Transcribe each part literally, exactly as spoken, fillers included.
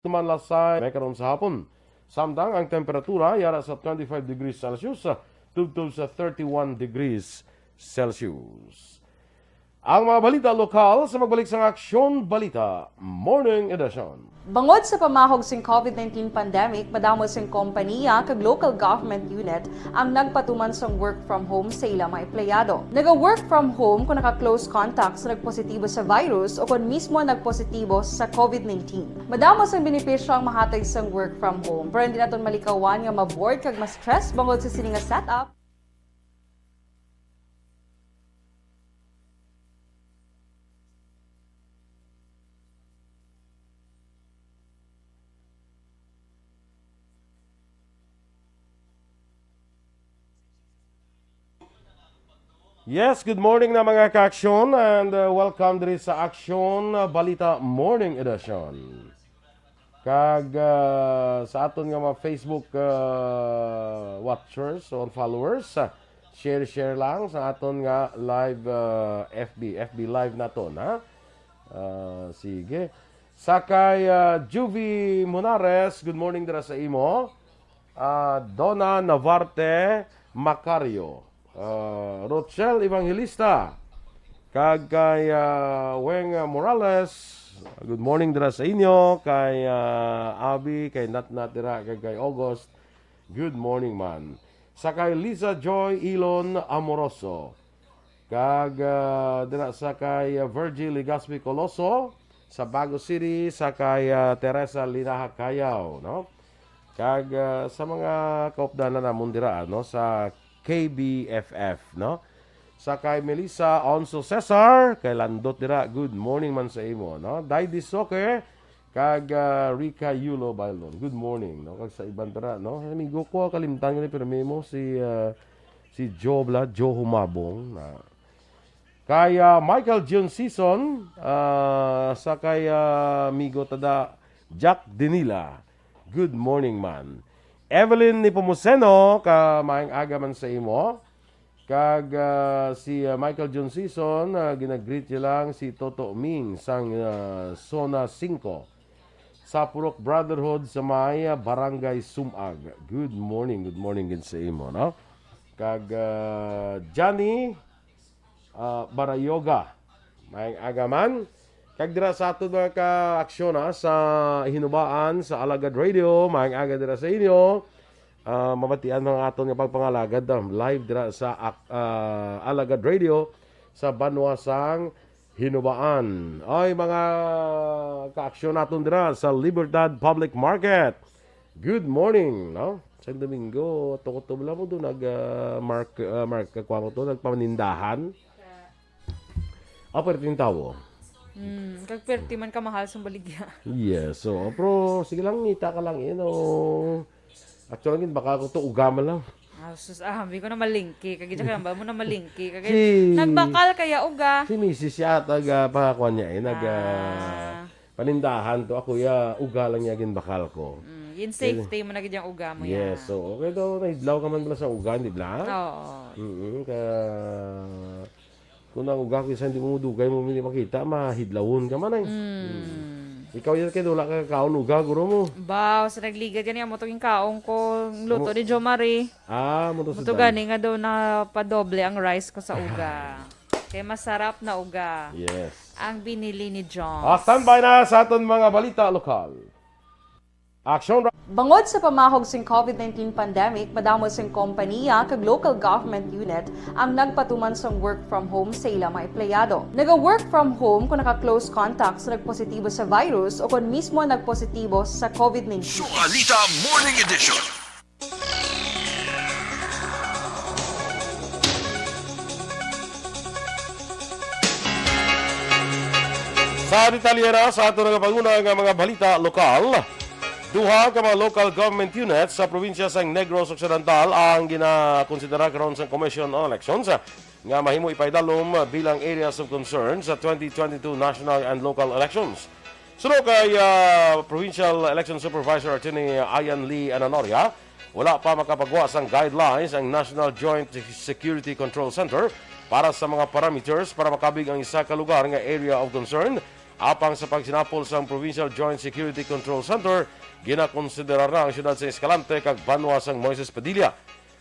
Tuman Lasay, may karon sa hapon. Samtang ang temperatura yara sa twenty-five degrees Celsius, ah, tubtob sa thirty-one degrees Celsius. Ang mga balita lokal sa magbalik sang Aksyon Balita Morning Edition. Bangod sa pamahog sing covid nineteen pandemic, madamo sing kompaniya kag local government unit ang nagpatuman sang work from home sa ila mga empleyado. Naga-work from home kon naka-close contact sa nagpositibo sa virus o kon mismo nagpositibo sa covid nineteen. Madamo sang benepisyo ang mahatag sang work from home, pero hindi naton malikawan nga ma-bored kag ma-stress bangod sa sini nga setup. Yes, good morning na mga ka-aksyon, and, uh, welcome diri sa Aksyon, uh, Balita Morning Edition. Kag, uh, sa aton nga mga Facebook, uh, watchers or followers, uh, share, share lang sa aton nga live, uh, F B, F B live naton, ha? Uh, sige. Sa kay, uh, Juvie Monares, good morning dira sa imo. Ah, Donna Navarte Macario, ah, Rochelle Evangelista, kag kay, ah, Weng Morales. Good morning dira sa inyo. Kay, ah, Abby, kay Natnat dira, kag kay August. Good morning man. Sa kay Lisa Joy Ilon Amoroso. Kag, ah, dira sa kay, ah, Virgil Legaspi Coloso sa Bago City, sa kay, ah, Teresa Linaha Cayaw, no? Kag, ah, sa mga kaupdanan namon dira, ano, sa K B F F, no? Sa kay Melissa Onso Cesar, kay Landot dira, good morning man sa imo, no? Dai Disoke, kag, ah, Rica Yulo Bailon, good morning, no? Kag sa iban dira, no? Amigo ko, kalimtan ko ni pirmi mo, si, ah, si Joe Bla, Joe Humabong, na kay, ah, Michael June Season, ah, sa kay, ah, amigo tada Jack Dinila. Good morning, man. Evelyn Nepomuceno, ka maayong aga man sa imo. Kag, ah, si, ah, Michael June Season, ah, ginagreet niya lang si Toto Ming sang, ah, Zona Cinco sa Purok Brotherhood sa may, ah, Barangay Sumag. Good morning, good morning gid sa imo, no? Kag, ah, Johnny, ah, Barayoga. Maayong aga man. Kag dira sa aton mga ka-aksyon, ha, sa Hinubaan, sa Alagad Radio, maayong aga dira sa inyo. Ah, mabatian ang aton nga pagpangalagad, ah, live dira sa Ak-, ah, Alagad Radio sa banwa sang Hinubaan. Ay, mga ka-aksyon naton dira sa Libertad Public Market. Good morning, no? Sa Domingo, tukot to bala mo doon nag, ah, mark, ah, mark, ah, kuwan ko to, nagpanindahan. Ah, pwerte yung tawo. Hmm, kag pwerte man ka mahal sa baligya. Yes, so, pero sige lang, ngita ka lang, you know. Actually, gin, baka ko to, uga man lang. Ah, sus, ah, hambi ko na malingki. Kag dyan kaya ba mo na malingki? Kag Si nagbakal kaya uga. Si misis siya ata, ga, pangakuan niya, eh, nag, ah, Ah. panindahan to. Ako, ya, uga lang niya, ginbakal ko. Mm, yung Kaya safety mo na gid yung uga mo, Yes, ya. so, okay daw, nahidlaw ka man pala sa uga, di ba? Oo. Mm, ka, kung ang uga ko, isa hindi mo dugay mo, hindi makita, mahidlawon ka man, eh. Mm. Mm. Ikaw yan, kaya wala ka kaon uga, guro mo. Baw, sa nagligad yan, yung mutong yung kaon ko, ang luto Mo- ni Jo Marie. Ah, mo to Muto sa gani nga daw napadoble ang rice ko sa uga. Kay masarap na uga Yes. ang binili ni Jones. Ah, standby na sa aton mga balita lokal. Action. Bangod sa pamahog sing covid nineteen pandemic, madamo sing kompaniya kag local government unit ang nagpatuman sang work from home sa ila mga empleyado. Naga-work from home kung naka-close contact sa nagpositibo sa virus o kung mismo nagpositibo sa covid nineteen. Sualita Morning Edition. Sa detalye na sa ato nagapanguna nga mga balita lokal, duha ka mga local government units sa probinsya sang Negros Occidental ang ginakonsidera karon sa Commission on Elections nga mahimo ipaidalom bilang areas of concern sa twenty twenty-two national and local elections. Suno kay, ah, Provincial Election Supervisor Attorney Ian Lee Ananoria, wala pa makapagwa sang guidelines ang National Joint Security Control Center para sa mga parameters para makabig ang isa ka lugar nga area of concern Apang sa pagsinapol sang Provincial Joint Security Control Center, ginakonsiderar na ang siyudad sa Escalante kag banwa sang Moises Padilla.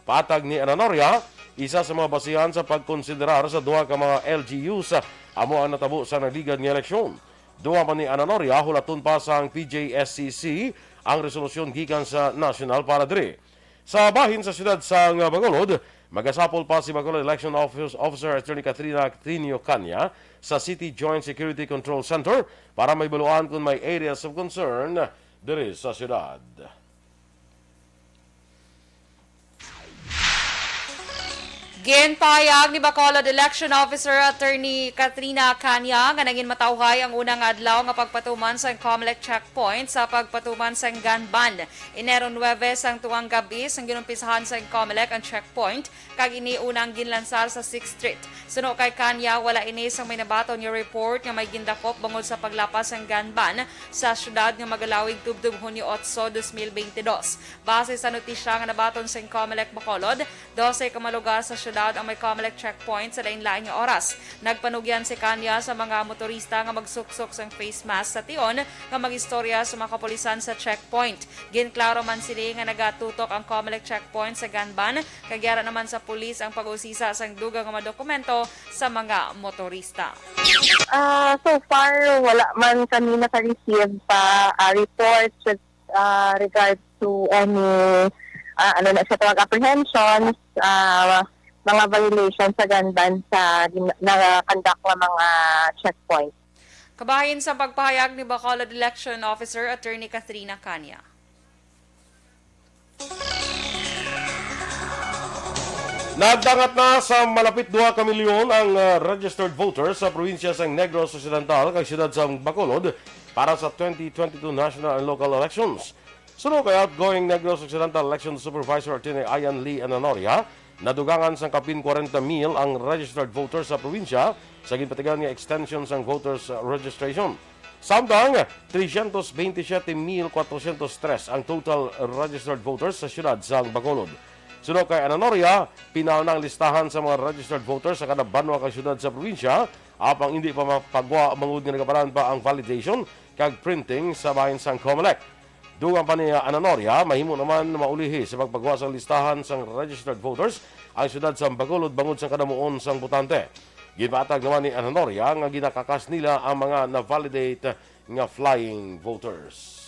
Patag ni Ananoria, isa sa mga basihan sa pagkonsiderar sa duha ka mga L G Us amo ang natabo sa nagligad nga eleksyon. Duha man ni Ananoria, hulaton pa sang P J S C C ang resolusyon gikan sa nasyonal para diri. Sa bahin sa siyudad sang Bacolod, magasapol pa si Bacolod Election Office Officer Attorney Katrina Trinio Canya sa City Joint Security Control Center para mahibaluan kung may areas of concern diri sa siyudad. Ginpahayag ni Bacolod Election Officer Attorney Katrina Canya nga nangin matawhay ang una nga adlaw nga pagpatuman sang Comelec checkpoint sa pagpatuman sang gun ban. Enero nuebe sang tuang gab-i sang ginumpisahan sang Comelec ang checkpoint, kag ini unang ginlansar sa Sixth Street. Suno kay Canya, wala ini sang may nabaton nga report nga may gindakop bangod sa paglapas sang gun ban sa siyudad nga magalawig tubtob Hunyo otso, dos mil beintidos. Base sa notisya nga nabaton sang Comelec Bacolod, dose ka mga lugar sa siyudad ang may Comelec checkpoint sa lain-lain nga oras. Nagpanugyan si Canya sa mga motorista nga magsuksok sang face mask sa tion nga mag-istorya sa mga kapulisan sa checkpoint. Ginklaro man sini nga nagatutok ang Comelec checkpoint sa gun ban, kag yara naman sa pulis ang pag-usisa sang dugang nga mga dokumento sa mga motorista. Ah, so far, wala man kami naka-receive pa ah, reports with ah, regards to any ah, ano na siya tawag, apprehensions, ah, mga violations sa gun ban sa gin- na-conduct nga mga checkpoint. Kabahin sa pagpahayag ni Bacolod Election Officer Attorney Katrina Canya. Nagdangat na sa malapit duha ka milyon ang ah, registered voters sa probinsya sang Negros Occidental kag siyudad sang Bacolod para sa twenty twenty-two national and local elections. Suno kay outgoing Negros Occidental Election Supervisor Attorney Ian Lee Ananoria, nadugangan sang kapin kwarenta mil ang registered voters sa probinsya sa ginpatigayon nga extension sang voters registration. Samtang, trescientos veintisiete mil cuatrocientos tres ang total registered voters sa siyudad sang Bacolod. Suno kay Ananoria, pinauna ang listahan sa mga registered voters sa kada banwa kag siyudad sa probinsya, apang indi pa mapagwa bangod nga nagaparaan pa ang validation kag printing sa bahin sang Comelec. Dugang pa ni Ananoria, mahimo naman maulihi sa pagpagwa sang listahan sang registered voters ang siyudad sang Bacolod bangod sang kadamuon sang botante. Ginpatag naman ni Ananoria nga ginakakas nila ang mga na-validate nga flying voters.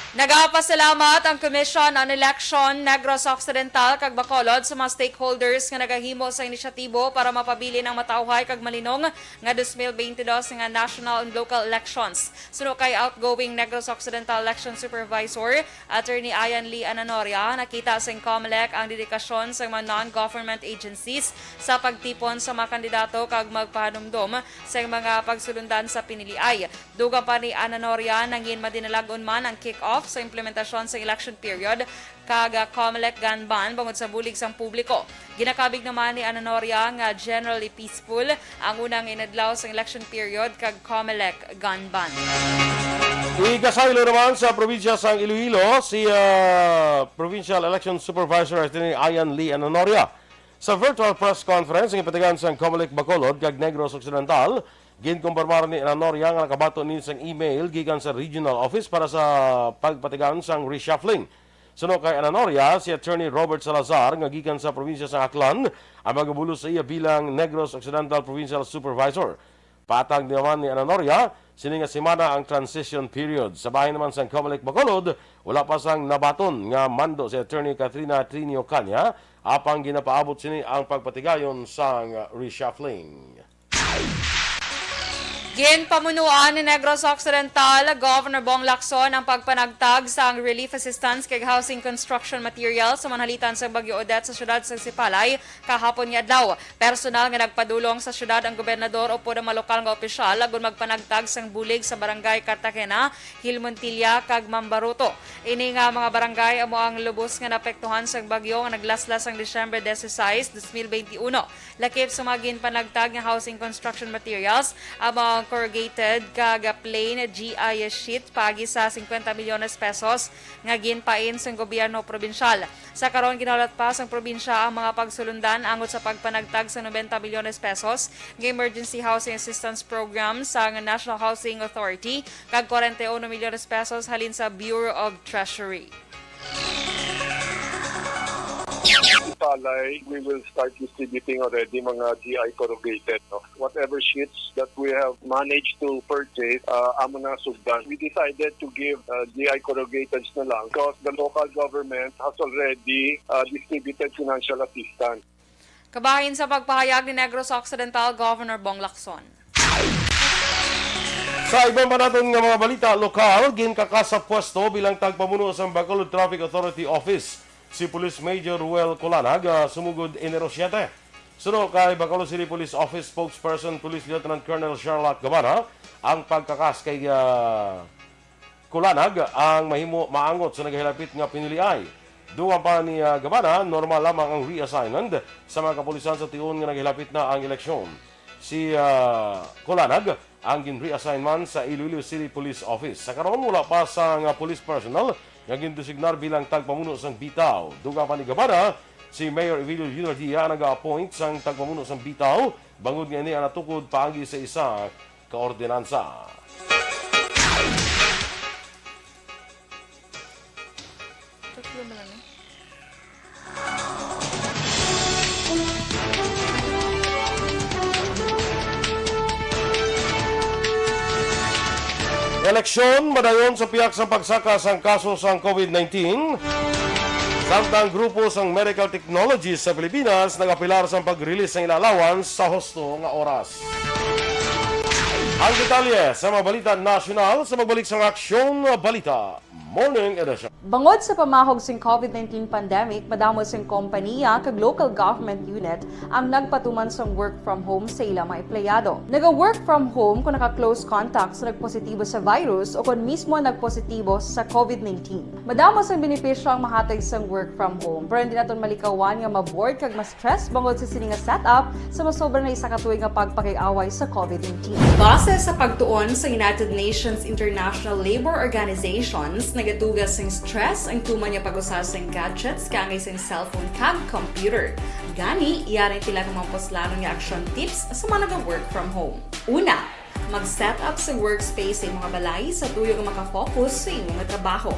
Nagapasalamat ang Commission on Election Negros Occidental kag Bacolod sa mga stakeholders nga nagahimo sa inisyatibo para mapabilin ang matawhay kag malinong nga dos mil beintidos nga national and local elections. Suno kay outgoing Negros Occidental Election Supervisor Attorney Ian Lee Ananoria, nakita sang Comelec ang dedikasyon sang mga non-government agencies sa pagtipon sa mga kandidato kag magpahanumdom sa mga pagsulundan sa piniliay. Dugang pa ni Ananoria, nangin madinalag-on man ang kick-off sa implementasyon sa election period kag Comelec gun ban bangod sa bulig sang publiko. Ginakabig naman ni Ananoria nga generally peaceful ang unang inadlaw sang election period kag Comelec gun ban. Igasaylo naman sa probinsya sang Iloilo si ah, Provincial Election Supervisor Attorney Ian Lee Ananoria. Sa virtual press conference nga ipatigayon sang Comelec Bacolod kag Negros Occidental, ginkumpirmar ni Ananoria nga nakabaton ni sang email gikan sa regional office para sa pagpatigayon sang reshuffling. Suno kay Ananoria, si Attorney Robert Salazar nga gikan sa probinsya sang Aklan ang magabulos sa iya bilang Negros Occidental Provincial Supervisor. Patag naman ni Ananoria, sini nga semana ang transition period. Sa bahin naman sang Comelec Bacolod, wala pa sang nabaton nga mando si Attorney Katrina Trinio Canya, apang ginapaabot sini ang pagpatigayon sang reshuffling. Ginpamunuan ni Negros Occidental Governor Bong Lacson ang pagpanagtag sang relief assistance kag housing construction materials sa manhalitan sang Bagyo Odette sa siyudad sang Sipalay kahapon nga adlaw. Personal nga nagpadulong sa siyudad ang gobernador upod ang mga lokal nga opisyal agod magpanagtag sang bulig sa Barangay Cartagena, Hill Montilla, kag Mambaroto. Ini nga mga barangay amo ang lubos nga naapektuhan sang bagyo nga naglaslas sang Disyembre dieciséis, dos mil veintiuno. Lakip sa mga ginpanagtag nga housing construction materials amo ang corrugated kag plain G I sheet paagi sa singkwenta milyones pesos nga ginpain sang gobyerno probinsyal. Sa karon, ginahulat pa sang probinsya ang mga pagsulundan angot sa pagpanagtag sa nobenta milyones pesos nga Emergency Housing Assistance Program sang National Housing Authority kag kwarenta y uno milyones pesos halin sa Bureau of Treasury. Palay, we will start distributing already mga G I corrugated, no? Whatever sheets that we have managed to purchase, uh, amo na sugdan. We decided to give, uh, G I corrugated na lang because the local government has already, uh, distributed financial assistance. Kabahin sa pagpahayag ni Negros Occidental Governor Bong Lacson. Sa iban pa naton nga mga balita lokal, ginkakas sa pwesto bilang tagpamuno sang Bacolod Traffic Authority Office si Police Major Ruel Colanag, ah, sumugod Enero siete. Suno kay Bacolod City Police Office Spokesperson Police Lieutenant Colonel Sherlock Gabana, ang pagkakas kay, ah, Colanag ang mahimo maangot sa nagahilapit nga piniliay. Dugang pa ni, ah, Gabana, normal lamang ang reassignment sa mga kapulisan sa tion nga naghilapit na ang eleksyon. Si, ah, Colanag ang gin-reassign man sa Iloilo City Police Office. Sa karon, wala pa sang police personnel nga gindesignar bilang tagpamuno sang bitaw. Dugang pa ni Gabana, si Mayor Evelio Leonardia ang naga-appoint sang tagpamuno sang bitaw, bangod nga ini ang natukod paagi sa isa ka ordinansa. Tatlo na lang eh. Eleksyon madayon sa pihak sang pagsaka sang kaso sang COVID nineteen, samtang grupo sang medical technologies sa Pilipinas nagapilar sang pag-release sang ila allowance sa husto nga oras. Ang detalye sa mga balita nasyonal sa pagbalik sang Aksyon Balita Morning Edition. Bangod sa pamahog sing COVID nineteen pandemic, madamo sing kompaniya kag local government unit ang nagpatuman sang work from home sa ila mga empleyado. Naga-work from home kon naka-close contact sa nagpositibo sa virus o kon mismo nagpositibo sa COVID nineteen. Madamo sang benepisyo ang mahatag sang work from home, pero hindi naton malikawan nga ma-bored kag ma-stress bangod sa sini nga setup sa masobra na isa ka tuig nga pagpakig-away sa COVID nineteen. Base sa pagtuon sa United Nations International Labor Organizations, nagatuga sing stress ang tuman nga pag-usa sing gadgets kaangay sing cellphone kag computer. Gani, yari ang pila ka mga puslanon nga action tips sa mga naga-work from home. Una, mag-set up sa workspace sa imo nga balay sa tuyo nga makafocus sa imo nga trabaho.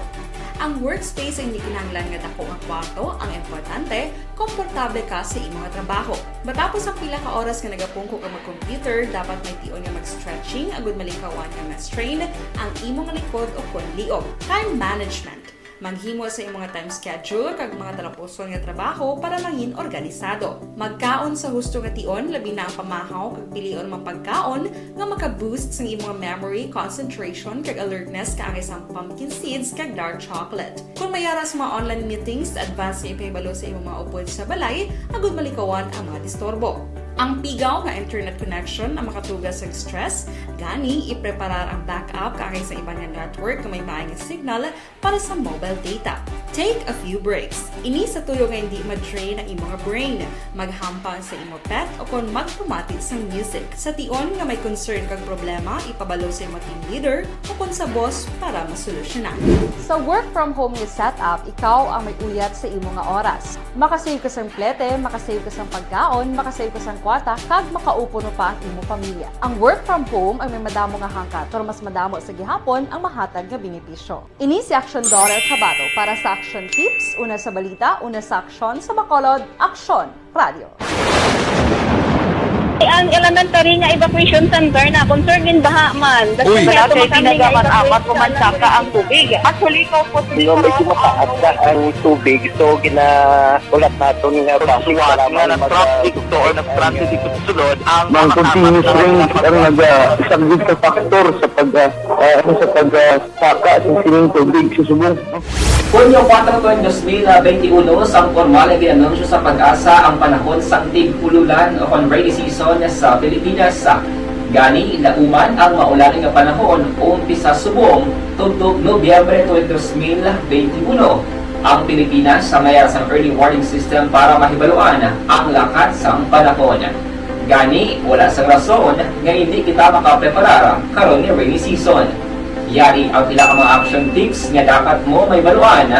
Ang workspace ay hindi kinahanglan nga dako nga kwarto ang importante, komportable ka sa imo nga trabaho. Matapos ang pila ka oras nga nagapungko ka mag-computer, dapat may tion nga mag-stretching agud malikawan nga ma-strain ang imo nga likod o kon liog. Time management. Maghimo sa imo nga time schedule kag mga talapuson nga trabaho para mangin organisado. Magkaon sa husto nga tion, labi na ang pamahaw kag pilion man pagkaon nga maka-boost sang imo nga memory, concentration, kag alertness kaangay sang pumpkin seeds kag dark chocolate. Kon may ara sa mga online meetings, advance nga ipahibalo sa imo mga upod sa balay agud malikawan ang mga disturbo. Ang pigaw nga internet connection ang makatuga sang stress, gani ipreparar ang backup kaangay sa iban nga network nga may maay nga signal para sa mobile data. Take a few breaks. Ini sa tuyo nga hindi ma-drain ang imo nga brain. Maghampang sa imo pet o kon magpamati sang music. Sa tion nga may concern kag problema, ipabalo sa imo team leader o kon sa boss para masolusyonan. Sa work from home nga setup, ikaw ang may uyat sa imo nga oras. Makasave ka sang plete, makasave ka sang pagkaon, makasave ka sang kwarta, kag makaupo pa ang imo pamilya. Ang work from home ang may madamo nga hangkat, pero mas madamo sa gihapon ang mahatag nga benepisyo. Ini si Aksyon Dorel Cabato para sa Aksyon Tips, una sa balita, una sa aksyon, sa Bacolod, Aksyon Radio. Ang elementary nga evacuation center na concern in baha man. Uy. Wala kay ginagaman-amat ko man saka ang tubig. Actually, ikaw po. Di ba, medyo mataas na ang tubig, so gina-, ulat naton nga base nga para nga mag-, nag-traffic to or nag-transit dito sa sulod, ang mga continuous rain ang nagasaglit sa factor sa pag, ah, ah, ano, sa pag, ah, saka sa sining tubig sa subong. Hunyo kuwatro, dos mil benti uno, sang pormal nga gin-anunsyo sa PAGASA ang panahon sang tig-ululan o kon rainy season sa Pilipinas. Gani, lauman ang maulan nga panahon umpisa subong tubtob Nobyembre tuig dos mil benti uno. Ang Pilipinas sa may ara sang early warning system para mahibaluan ang lakat sang panahon. Gani, wala sang rason nga hindi kita makapreparar karon nga rainy season. Yari ang pila ka mga action tips nga dapat mo mahibaluan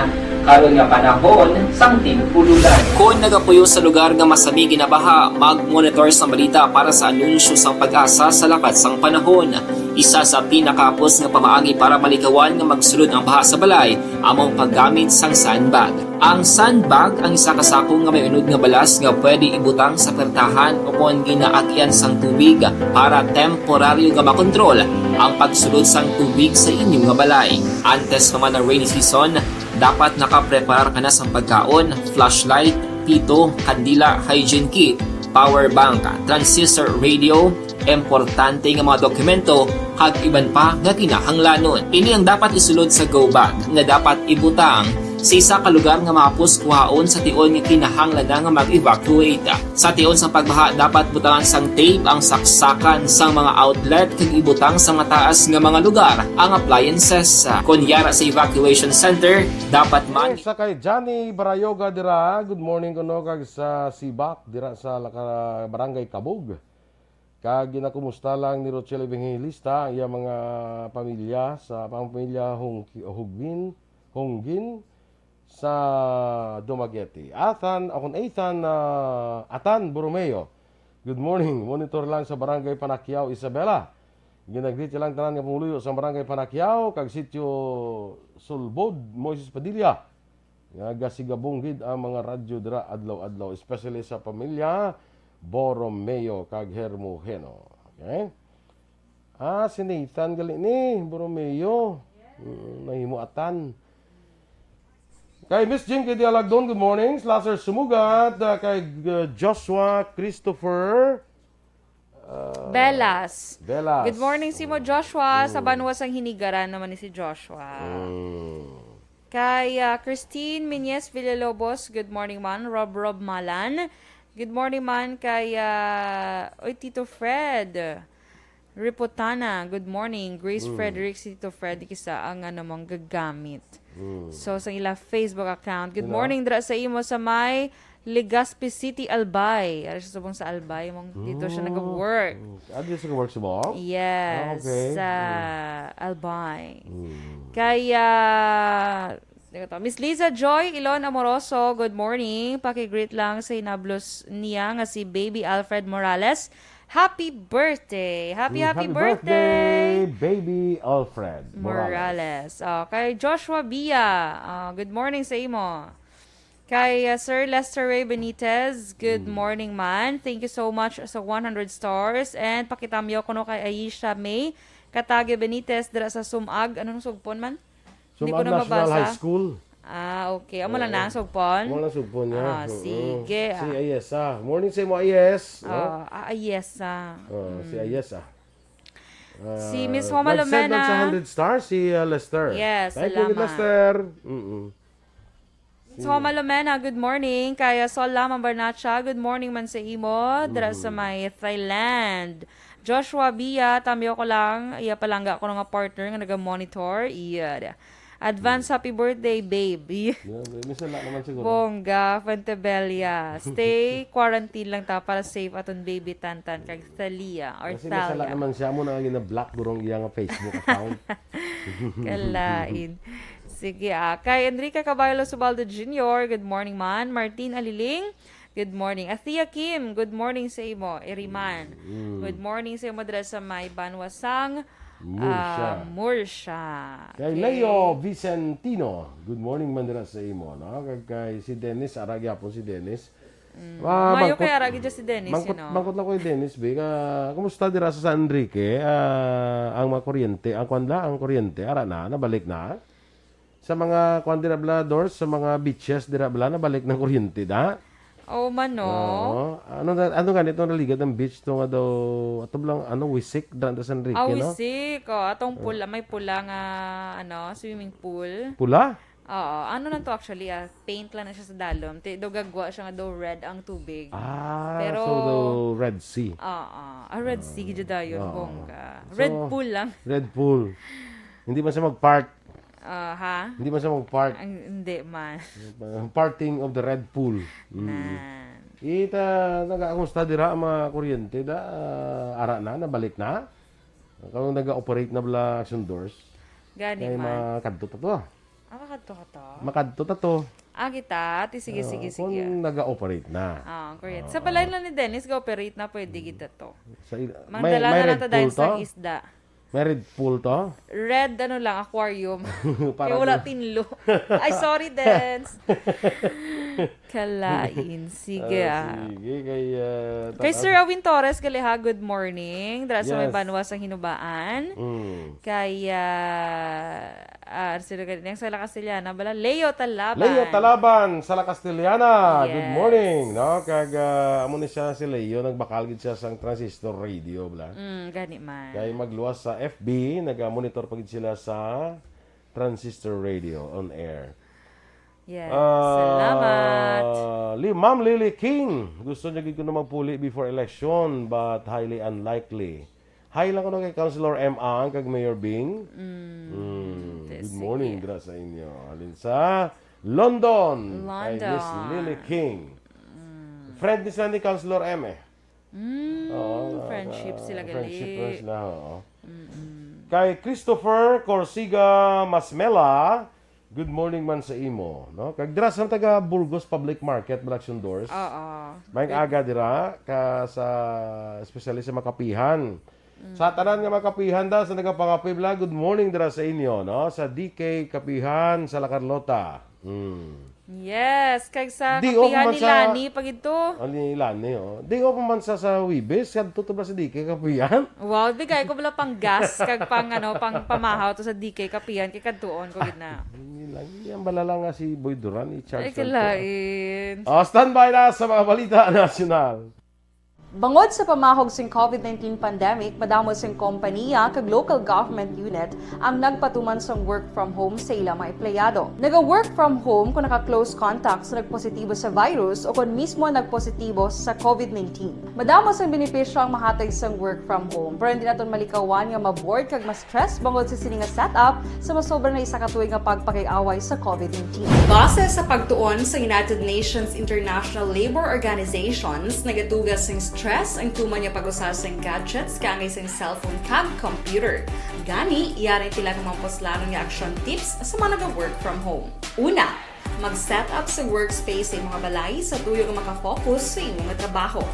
karon nga panahon sang tig-ulonan. Kon nagapuyo sa lugar nga masami ginabaha, mag-monitor sang balita para sa anunsyo sang PAGASA sa lakat sang panahon. Isa sa pinakahapos nga pamaagi para malikawan nga magsulod ang baha sa balay amo ang paggamit sang sandbag. Ang sandbag ang isa ka sako nga may unod nga balas nga pwede ibutang sa pertahan o kon ginaagyan sang tubig para temporaryo nga makontrol ang pagsulod sang tubig sa inyo nga balay. Antes pa man ang rainy season, dapat nakapreparar ka na sang pagkaon, flashlight, pito, kandila, hygiene kit, power bank, transistor radio, importante nga mga dokumento, kag iban pa nga kinahanglanon. Ini ang dapat isulod sa go bag nga dapat ibutang sa isa ka lugar nga mahapos kuhaon sa tion nga kinahanglan na nga mag-evacuate. Sa tion sa pagbaha, dapat butangan sang tape ang saksakan sang mga outlet kag ibutang sa mataas nga mga lugar ang appliances. Kon yara sa evacuation center, dapat man Sa kay Johnny Barayoga dira, good morning kuno kag sa Sibak dira sa Laka-, Barangay Kabug. Kag ginakumusta lang ni Rochelle Evangelista ang iya mga pamilya sa pamilya Hungki-, Hugwin, Hunggin sa Dumaguete. Athan, akon Ethan, ah, Atan Borromeo. Good morning. Monitor lang sa Barangay Panacquiao, Isabela. Ginagreet lang tanan nga pumuluyo sa Barangay Panacquiao kag Sitio Sulbod, Moises Padilla. Nga gasigabong gid ang mga radyo dira adlaw-adlaw, especially sa pamilya Borromeo kag Hermogeno. Okay? Ah, si Nathan gali ni Borromeo. Mm, nahimo Atan. Kay Miss Jinky Dialagdon, good morning. Slaser Sumugat, ah, kay, uh, Joshua Christopher, uh, Belas. Belas. Good morning, Simo Joshua. Sa Mm. banwa sang Hinigaran naman ni si Joshua. Mm. Kay, ah, Christine Minyes Villalobos, good morning man. Rob Rob Malan, good morning man. Kay, ah, oy, Tito Fred Riputana, good morning. Grace Mm. Frederick, si Tito Fred, kisa ang ano mong gagamit. Mm. So, sa ila Facebook account, good Hello. morning, dra sa imo sa may Legazpi City, Albay. Ari sa subong sa Albay, mong dito siya Mm. nag-work. Mm. Ah, dito siya nag-work sa Bohol? Yes, Ah, okay. sa Mm. Albay. Mm. Kaya, ano to? Miss Liza Joy Ilon Amoroso, good morning. Paki-greet lang sa hinablos niya nga si Baby Alfred Morales. Happy birthday! Happy, Mm, happy happy birthday! birthday, Baby Alfred Morales. Morales. Oh, kay Joshua Bia, ah, good morning sa imo. Kay, uh, Sir Lester Ray Benitez, good Mm. morning man. Thank you so much sa one hundred stars. And pakitamyaw kuno kay Aisha May Katage Benitez dira sa Sumag. Ano nang sugpon man? Hindi ko Sumag na National mabasa. High School. Ah, okay. Amo lang Oo. na ang sugpon? Amo lang sugpon niya. Ah, Oo. sige, Si ah. Ayesa. Morning sa imo, Ayes. No? Ah, ah, Ayesa. Oo, si Mm. Ayesa. Si Ah, Miss Homa nag-send lang Lumena. sa hundred stars si, ah, Lester. Yes, Thank you, salamat. Lester. Mm-mm. Miss Homa Lumena, good morning. Kaya Sol Lamang Barnacha, good morning man sa imo. Dira sa Mm. may Thailand. Joshua Bia, tamyo ko lang. Iya palangga ko nga partner nga naga-monitor. Iya. Advance Mm. happy birthday, babe. Yeah, may sala naman siguro. Bongga, Fuentebella. Stay quarantine lang ta para safe aton baby Tantan kag Thalia or Kasi may sala Thalia. naman siya. Amo na nga gina-block gurong iya nga Facebook account. Kalain. Sige, ah. Kay Enrique Caballo Subaldo Junior, good morning man. Martin Aliling, good morning. Athea Kim, good morning sa imo. Iriman. Mm. Good morning sa imo dira sa may banwa sang, Murcia. ah, Murcia. Kay Okay. Leo Vicentino, good morning man dira sa imo, no? Kag kay si Dennis, ara gyapon si Dennis. Mm. Ah, Mayo bangkot, kay ara gid si Dennis, bangkot, you know. bangkot lang ko kay Dennis, be. Ah, kumusta dira sa San Enrique? Ah, ang mga kuryente, ang kwan la, ang kuryente, ara na, nabalik na? Sa mga kwan dira bala, Dors, sa mga beaches dira bala, nabalik ng kuryente da? Oo man, no? Oo. Ano na, ano ganito naligat ang beach to nga daw, ato lang, ano, Wisik, dira sa San Enrique, Ah, no? Wisik. Oh, atong Oh. pula, may pula nga, ano, swimming pool. Pula? Oo. Ano lang to actually, ah, paint lang na siya sa dalom. Ti, daw gagwa siya nga daw red ang tubig. Ah, Pero so daw Red Sea. Oo. Ah, Red Sea, Ah, gid dayon, oo. bongga. So, Red Pool lang. Red Pool. Hindi man siya mag-part. Ah, ha? Hindi man siya mag-part. Ang, hindi man. Parting of the Red Pool. Mm. Nan. Ita, nagakumusta dira ang mga kuryente da? Ah, ara na, nabalik na? Kung naga-operate na bala action doors? Gani Kay man. makadto ta to. Ah, makadto ka to? Makadto ta to. Ah, kita? Ti, sige, Ah, sige, kung sige. naga-operate na. Ah, kuryente. Ah. Sa balay lang ni Dennis, ga-operate na, pwede kita to. Sa il-, Mandala may na Red lang ta dahil Bull sa to? isda. May Red Bull to? Red, ano lang, aquarium. Para Kaya wala do- tinlo. Ay, sorry, Dens. Kalain. Sige, Ah, ah. sige. Kay, ah, Kay tanaw- Sir Awin Torres, gali ha, good morning. Dira sa may Yes. banwa sa Hinubaan. Mm. Kay, ah, ah, sino ka din? Sa La Castellana, bala? Leo Talaban. Leo Talaban, sa La Castellana. Good Yes. morning, no? Kag, ah, amo ni siya si Leo, nagbakal gid siya sang transistor radio, bala. Mm, gani man. Kay magluwas sa F B, naga-monitor pa gid sila sa transistor radio on air. Yes. Ah, Salamat. Li-, Ma'am Lily King, gusto niya gid kuno magpuli before election, but highly unlikely. Hi lang kuno kay Councilor M Ang kag Mayor Bing. Mm, Mm, te, good morning, sige. dira sa inyo. Halin sa London, kay Miss London. Lily King. Mm. Friend ni sila ni Councilor M eh. Mm, Oo, friendship ah, sila gali. friendship na sila, oo. Mm-mm. Kay Christopher Corsiga Masmela, good morning man sa imo, no? Kag dira sa taga Burgos Public Market, Balaction Doors. Oo. May Good. aga dira ka sa, especially sa makapihan. Mm. Sa tanan nga makapihan da, sa nagapangapibla, good morning dira sa inyo, no? Sa D K Kapihan, sa La Carlota. Mm. Yes, kag sa Di, oh, kapihan man ni sa Lani pa gid to. Ah, ni Lani, oh. Di, oh, man sa, sa Wibis, kadto to ba sa D K Kapihan? Wow, bigay ko bala pang gas, kag pang, ano, pang pamahaw to sa D K Kapihan, kay kadtuon ko gid na. Hindi lang, hindi ang balala nga si Boy Duran, i-charge Ay, lang to. kalain. Oh, standby na sa mga balita nasyonal. Bangod sa pamahog sing covid nineteen pandemic, madamo sing kompaniya kag local government unit ang nagpatuman sang work from home sa ila mga empleyado. Naga-work from home kung naka-close contact sa nagpositibo sa virus o kon mismo nagpositibo sa covid nineteen. Madamo sang benepisyo ang mahatag sang work from home, pero hindi naton malikawan nga ma-bored kag ma-stress bangod sa sini nga setup sa masobra na isa ka tuig nga pagpakig-away sa covid nineteen. Base sa pagtuon sa United Nations International Labor Organizations, nagatuga sing stress ang tuman nga pag-usa sing gadgets kaangay sing cellphone kag computer. Gani, yari tila nga mga puslanon nga action tips sa mga naga-work from home. Una, mag-set up sa workspace sa imong balay sa tuyo nga makafocus sa imo nga trabaho.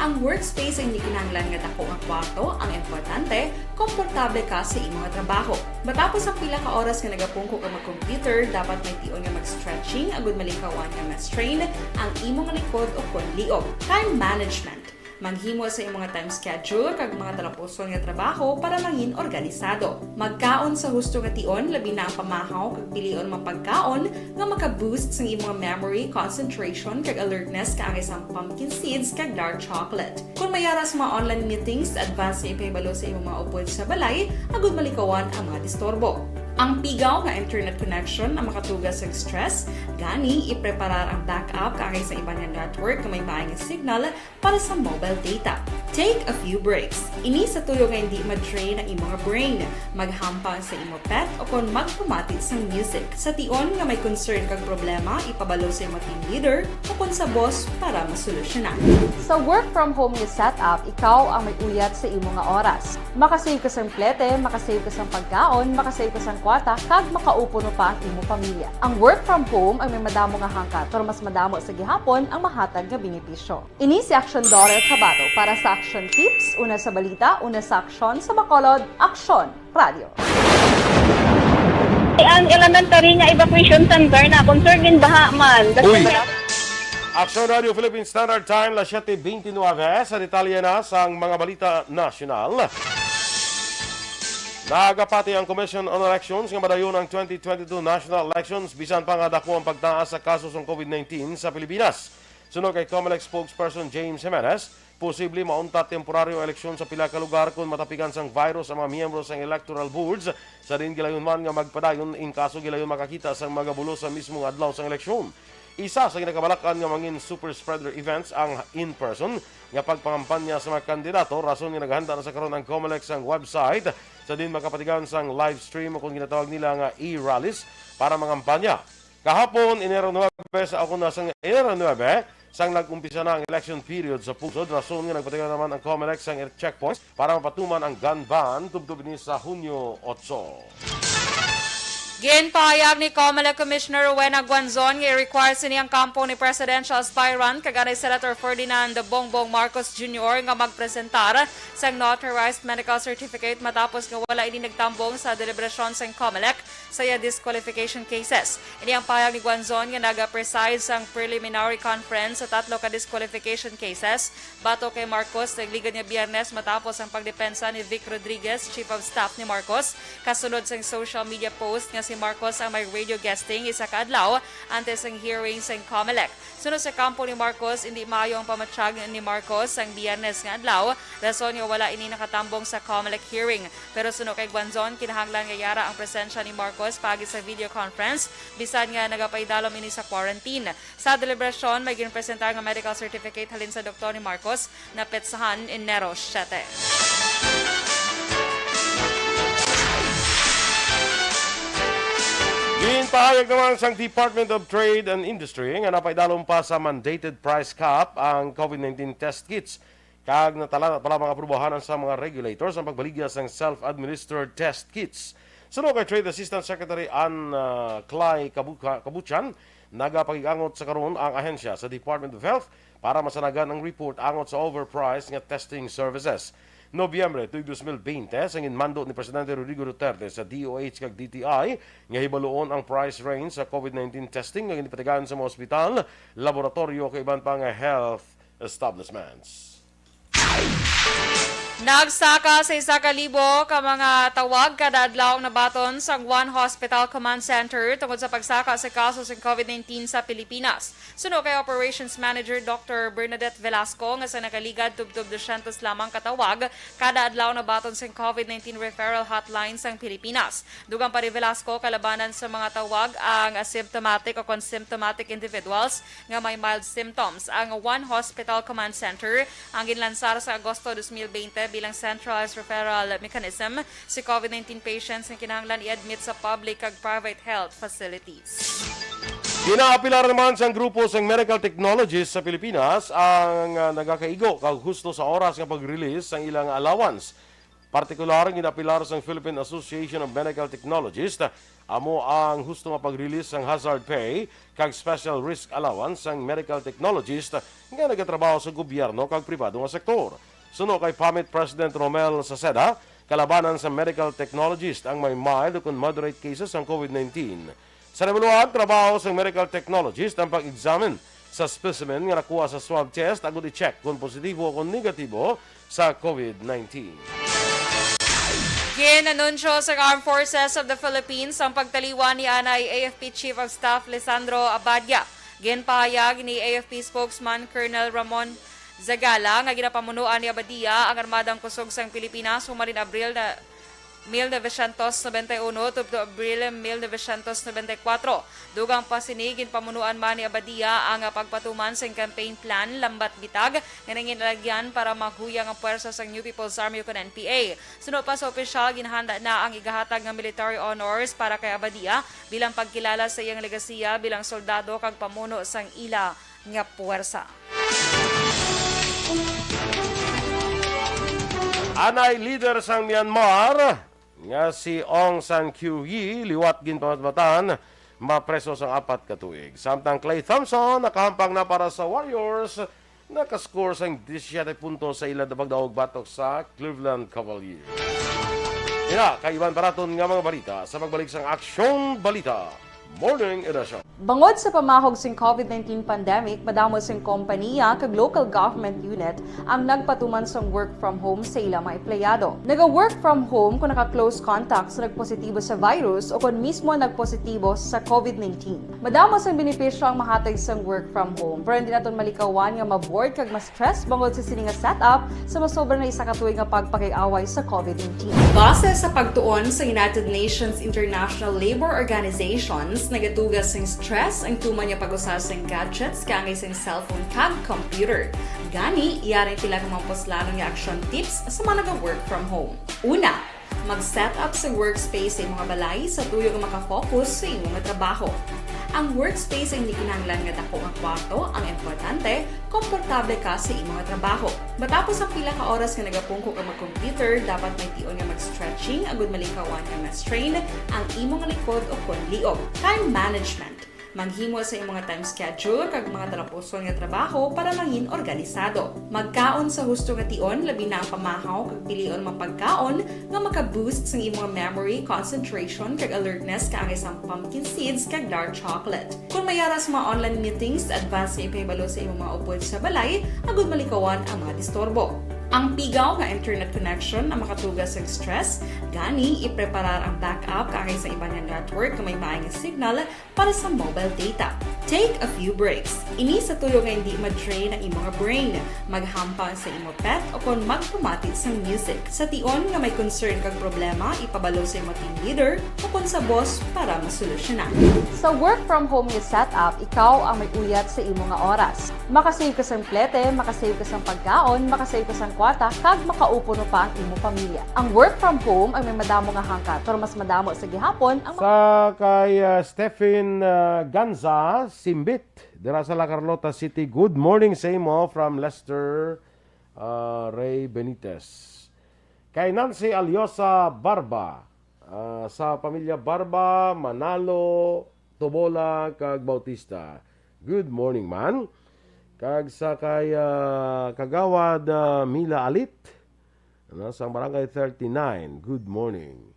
Ang workspace ay hindi kinahanglan nga dako nga kwarto, ang importante, komportable ka sa imo nga trabaho. Matapos ang pila ka oras nga nagapungko ka mag-computer, dapat may tion nga mag-stretching agud malikawan nga ma-strain ang imo nga likod o kon liog. Time management. Maghimo sa imo nga time schedule kag mga talapuson nga trabaho para mangin organisado. Magkaon sa husto nga tion, labi na ang pamahaw kag pilion mga pagkaon nga maka-boost sang imo nga memory, concentration, kag alertness kaangay sang pumpkin seeds kag dark chocolate. Kon may ara sa mga online meetings, advance nga ipahibalo sa imong mga upod sa balay agud malikawan ang mga disturbo. Ang pigaw nga internet connection ang makatuga sa stress, gani ipreparar ang backup kaangay sa iban nga network nga may maayong signal para sa mobile data. Take a few breaks. Ini sa tuyo nga hindi ma-drain ang imo nga brain. Maghampang sa imo pet o kon magpamati sang music. Sa tion nga may concern kag problema, ipabalo sa imo team leader o kon sa boss para masolusyonan. Sa work from home nga setup, ikaw ang may uyat sa imo nga oras. Makasave ka sang plete, makasave ka sang pagkaon, makasave ka sang kwarta, kag makaupo pa ang imo pamilya. Ang work from home ang may madamo nga hangkat, pero mas madamo sa gihapon ang mahatag nga benepisyo. Ini si Action Daughter Kabato para sa Action Tips, una sa balita, una sa aksyon, sa Bacolod, Aksyon Radio. Ang elementary nga evacuation center na concern din baha man. Uy! Aksyon Radio Philippine Standard Time, las siete veintinueve. Sa detalye na sang mga balita nasyonal. Nagapati ang Commission on Elections nga madayon ang twenty twenty-two national elections bisan pa nga dako ang pagtaas sa kaso sang covid nineteen sa Pilipinas. Suno kay Comelec spokesperson James Jimenez, posible mauntat temporaryo ang eleksyon sa pila ka lugar kon matapikan sang virus ang mga miyembro sang electoral boards, sa diin gilayon man nga magpadayon in kaso gilayon makakita sang mga bulos sa mismong adlaw sang eleksyon. Isa sa ginakabalakan nga mangin super spreader events ang in-person nga pagpangampanya sa mga kandidato, rason nga naghanda na sa karon ang Comelec sang website sa diin makapatigan sang live stream o kung ginatawag nila nga e-rallies para mangampanya. Kahapon, Enero nuebe, sa ako na sang Enero nuebe, sang nag-umpisa na ang election period sa pungsod, rason nga nagpatigayon naman ang Comelec sang checkpoints para mapatuman ang gun ban tubtob ini sa Hunyo otso. Ginpahayag ni Comelec Commissioner Rowena Guanzon nga i-require sini ang kampo ni presidential aspirant kag anay Senator Ferdinand Bongbong Marcos Junior nga magpresentar sang notarized medical certificate matapos nga wala ini nagtambong sa deliberasyon sang Comelec sa iya disqualification cases. Ini ang pahayag ni Guanzon nga naga-preside sang preliminary conference sa tatlo ka disqualification cases batok kay Marcos nagligad nga Biyernes matapos ang pagdepensa ni Vic Rodriguez, Chief of Staff ni Marcos, kasunod sang social media post nga si Marcos ang may radio guesting isa ka adlaw antes sang hearing sang Comelec. Suno sa kampo ni Marcos, indi maayo ang pamatyag ni Marcos sang Biyernes nga adlaw, rason nga wala ini nakatambong sa Comelec hearing. Pero suno kay Guanzon, kinahanglan nga yara ang presensya ni Marcos paagi sa video conference, bisan nga nagapaidalom ini sa quarantine. Sa deliberasyon, may ginpresentar nga medical certificate halin sa doktor ni Marcos na petsahan Enero siete. Ginpahayag naman sang Department of Trade and Industry nga napaidalom pa sa mandated price cap ang COVID nineteen test kits, kag natala pa lamang aprubahan ang sa mga regulators ang pagbaligya sang self-administered test kits. Suno kay Trade Assistant Secretary Ann, ah, Clay Kabuka-, Kabuchan, nagapakig-angot sa karon ang ahensya sa Department of Health para masanagan ang report angot sa overpriced nga testing services. Nobyembre tuig dos mil bente, sang ginmando ni Presidente Rodrigo Duterte sa D O H kag D T I nga hibaluon ang price range sa COVID nineteen testing nga ginpatigayon sa mga ospital, laboratorio kag iban pa nga health establishments. Nagsaka sa isa ka libo ka mga tawag kada adlaw ang nabaton sang One Hospital Command Center tungod sa pagsaka sa kaso sang COVID nineteen sa Pilipinas. Suno kay Operations Manager Doctor Bernadette Velasco nga sa nakaligad tubtob dosyentos lamang ka tawag kada adlaw nabaton sang COVID nineteen referral hotline sang Pilipinas. Dugang pa ni Velasco, kalabanan sa mga tawag ang asymptomatic o kon symptomatic individuals nga may mild symptoms. Ang One Hospital Command Center ang ginlansar sa Agosto dos mil bente bilang centralized referral mechanism sa COVID nineteen patients nga kinahanglan i-admit sa public kag private health facilities. Ginaapilar naman sang grupo sang medical technologists sa Pilipinas ang, ah, nagakaigo kag husto sa oras nga pag-release sang ilang allowance. Partikular, ginapilar sang Philippine Association of Medical Technologists amo ang husto nga pag-release sang hazard pay kag special risk allowance sang medical technologist nga nagatrabaho sa gobyerno kag pribado nga sektor. Suno kay PAMIT President Romel Saceda, kalabanan sa medical technologist ang may mild ukon moderate cases sang COVID nineteen. Sa nahibaluan, trabaho sang medical technologist ang pag-examine sa specimen nga nakuha sa swab test agud i-check kon positibo o kon negatibo sa COVID nineteen. Gin-anunsyo sa Armed Forces of the Philippines ang pagtaliwan ni anay A F P Chief of Staff Lisandro Abadia. Ginpahayag ni A F P spokesman Colonel Ramon Zagala nga ginapamunuan ni Abadia ang Armadang Kusog sang Pilipinas humalin Abril na mil novecientos nobenta y uno tubtob Abril mil novecientos nobenta y kuwatro. Dugang pa sini, ginpamunuan man ni Abadia ang pagpatuman sang campaign plan, lambat bitag nga nanginalagyan para maghuyang ang puwersa sang New People's Army ukon N P A. Suno pa sa opisyal, ginhanda na ang igahatag nga military honors para kay Abadia bilang pagkilala sa iyang legasiya bilang soldado kag pamuno sang ila nga puwersa. Anay leader sang Myanmar nga si Aung San Suu Kyi liwat ginpamatbatan, mapreso sang apat ka tuig. Samtang Klay Thompson nakahampang na para sa Warriors, nakascore sang disisiete puntos sa ila pagdaog batok sa Cleveland Cavaliers. Ina, kay iban pa naton nga mga balita sa pagbalik sang Aksyon Balita Morning Edition. Bangod sa pamahog sing COVID nineteen pandemic, madamo sing kompaniya kag local government unit ang nagpatuman sang work from home sa ila mga empleyado. Naga-work from home kung naka-close contact sa nagpositibo sa virus o kon mismo nagpositibo sa COVID nineteen. Madamo sang benepisyo ang mahatag sang work from home, pero hindi naton malikawan nga ma-bored kag ma-stress bangod sa sini nga setup sa masobra na isa ka tuig nga pagpakig-away sa COVID nineteen. Base sa pagtuon sa United Nations International Labour Organizations, nagatuga sing stress ang tuman nga pag-usa sing gadgets kaangay sing cellphone kag computer. Gani, yari ang pila ka mga puslanon nga action tips sa mga naga-work from home. Una, mag-set up sa workspace sa imong balay sa tuyo nga maka-focus sa imong trabaho. Ang workspace ay hindi kinahanglan nga dako nga kwarto. Ang importante, komportable ka sa imo nga trabaho. Matapos ang pila ka oras nga nagapungko ka mag-computer, dapat may tion nga mag-stretching agud malikawan nga ma-strain ang imo nga likod o kon liog. Time management. Maghimo sa imo nga time schedule kag mga talapuson nga trabaho para mangin organisado. Magkaon sa husto nga tion, labi na ang pamahaw kag pilion mga pagkaon nga maka-boost sang imo nga memory, concentration, kag alertness kaangay sang pumpkin seeds kag dark chocolate. Kung may ara sa mga online meetings, advance nga ipahibalo sa imong mga upod sa balay agud malikawan ang mga disturbo. Ang pigaw nga internet connection ang makatugas sa stress, gani ipreparar ang backup kaangay sa iban nga network nga may maay nga signal para sa mobile data. Take a few breaks. Ini sa tuyo nga hindi ma-drain ang imo nga brain. Maghampang sa imo pet o kon magpamati sang music. Sa tion nga may concern kag problema, ipabalo sa imo team leader o kon sa boss para masolusyonan. Sa work from home nga setup, ikaw ang may uyat sa imo nga oras. Makasave ka sang plete, makasave ka sang pagkaon, makasave ka sang kwarta, kag makaupo no pa ang imo pamilya. Ang work from home ang may madamo nga hangkat, pero mas madamo sa gihapon ang Sa kay, ah, Stephen, ah, Ganza Simbit, dira sa La Carlota City. Good morning sa imo from Lester, ah, Ray Benitez. Kay Nancy Alyosa Barba, ah, sa pamilya Barba, Manalo, Tobola, kag Bautista. Good morning, man. Kag sa kay, ah, Kagawad, ah, Mila Alit, ano, sa Barangay thirty-nine. Good morning.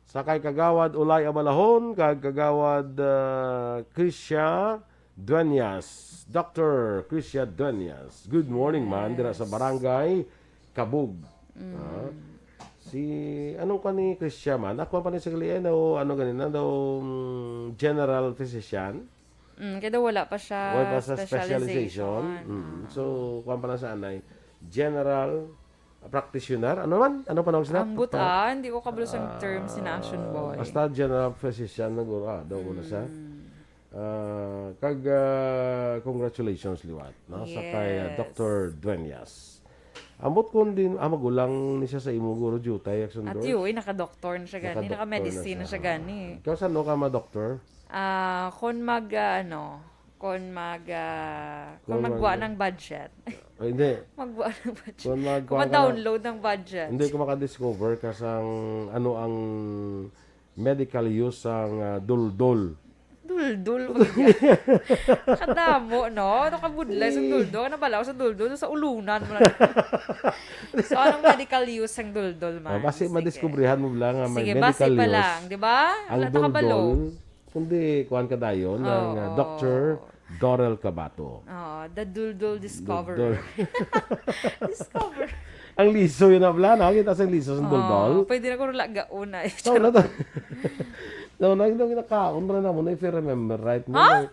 Sa kay Kagawad Ulay Abalahon, kag Kagawad, ah, Chrisia Dueñas. Doctor Chrisia Dueñas. Good morning, man. Dira sa Yes. Barangay Kabug. Mm. Ah, si, anong pa ni Chrisia, man? Ako pa ni sa gali, eh, daw, ano ganina, daw, mm, general physician. Mm, kaya daw wala pa siya Wala pa sa specialization. specialization. Mm. Ah. So, kuwan pa lang sa anay. General practitioner. Ano man? Ano pa nawag sila? Ambot, Pa- ah, hindi ko kabalo sa term sina Action Ah, Boy. Basta general physician na guro, ah, daw mo na siya. Mm. Ah, kag, ah, congratulations liwat, no? Sa kay, ah, Yes. Doctor Dueñas. Ambot kung din, ah, magulang ni siya sa imo guro, Jutay Action At Doors? Yun, naka-doctor na siya gani, Naka-doctor na naka-medicine na siya. siya gani. Ikaw, saan ka ma-doctor? Ah, kung mag, ah, ano, kung mag, ah, kung Kung mag- magwa ng budget. Ay, hindi. Magwa ng budget. Kung magwa Kung ka ng mag-download ng budget. Hindi, kung makadiscover ka sang ano ang medical use sang, ah, duldol. Duldol, wag yan. Kadamo, no? Ano ka budlay sa Eh. duldol? Ano bala sa duldol? Sa ulunan mo lang. So, anong medical use ang duldol, man? Oh, basi Sige. madiskubrihan mo lang nga may Sige, basi medical pa use. lang, di ba? Ang Wala na kabalo. duldol, kundi kuwan ka dayon, ang, ah, Oo. Doctor Dorel Cabato. Oo, the duldol discoverer. Duldol. Discover. Ang liso yun na pala, no? Kita sa liso sa Oo, duldol. pwede na ko lagaon na. So, wala to. No, no, yung ginakaon pala naman, if you remember right, no? Ha?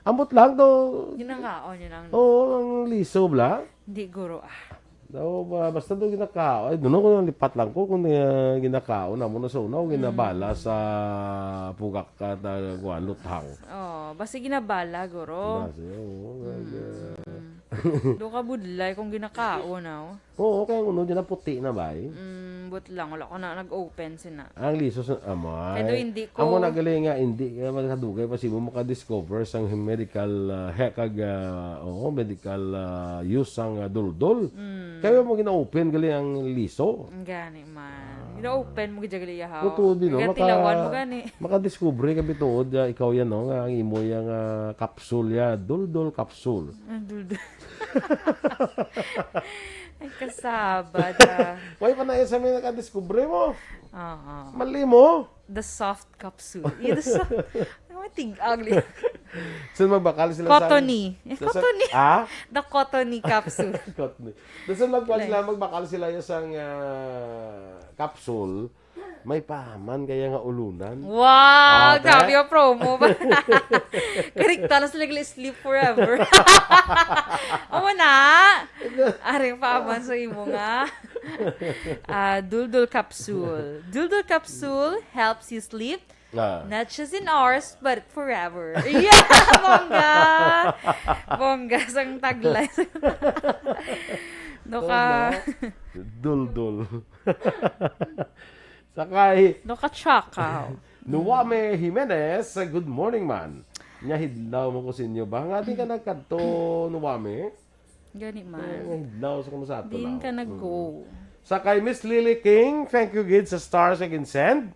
Ambot lang to. Ginakaon yun ang Oo, ang liso, bla. Hindi, guro, ah. Daw, ba, basta daw ginakaon. Ay, doon ako nalipat lang ko kung, ah, ginakaon amo na sa una o ginabala Mm. sa pugak at, ah, kuwan, luthang. Oh, basta ginabala, guro. Basta, oo, Mm. nag-, ah. Do ka budlay kung ginakaon, ah, oh. Oo, kaya ang uno dyan na puti na ba, eh? Mm, but lang, wala ko na nag-open sina. Ang liso sa, amay. Kaya do hindi ko Amo na gali nga, hindi, kaya magkadugay pa si mo makadiscover sang medical, ah, he-, kag, ah, oo, medical, ah, use sang, ah, duldol. Mm. Kaya mo gina-open gali ang liso. Ang gani man. Ah. Gina-open mo gid gali, yahaw. Totoo din, no? Nagatilawan Maka-, mo gani. makadiscover ka bituod, ah, ikaw yan, no? Nga ang imo yang, ah, capsule ya, duldol capsule. Ah, duldol. Ay, kasabad, ah. Why pa na isa may nakadiscover mo? Oo. Mali mo. The soft capsule. Yeah, the soft. Ano may tig-, ugly. So, magbakal sila sa Cottony. Eh, sa, sa, Cottony. Ah? The Cottony capsule. Cottony. Doon sa magbakal Like sila, magbakal sila yung isang, ah, capsule. May pahaman kaya nga ulunan. Wow! Ah, grabe te. Yung promo ba? Karikta na sila gali sleep forever. Amo na! Aring pahaman sa imo nga. Ah, Duldul Capsule. Duldul Capsule helps you sleep, Ah. not just in hours, but forever. Yeah! Bongga! Bongga sang taglay. No ka. Tama. Duldul. Sakay. No ka tsaka. Nuwame Jimenez, good morning, man. Nya hidlaw mo ko sa inyo ba? Nga di ka nagkadto, Nuwami? Gani man. Ay, hidlaw sa kamo sa ato Din lang. ka nag-go. Sa kay Miss Lily King, thank you gid sa stars nga ginsend.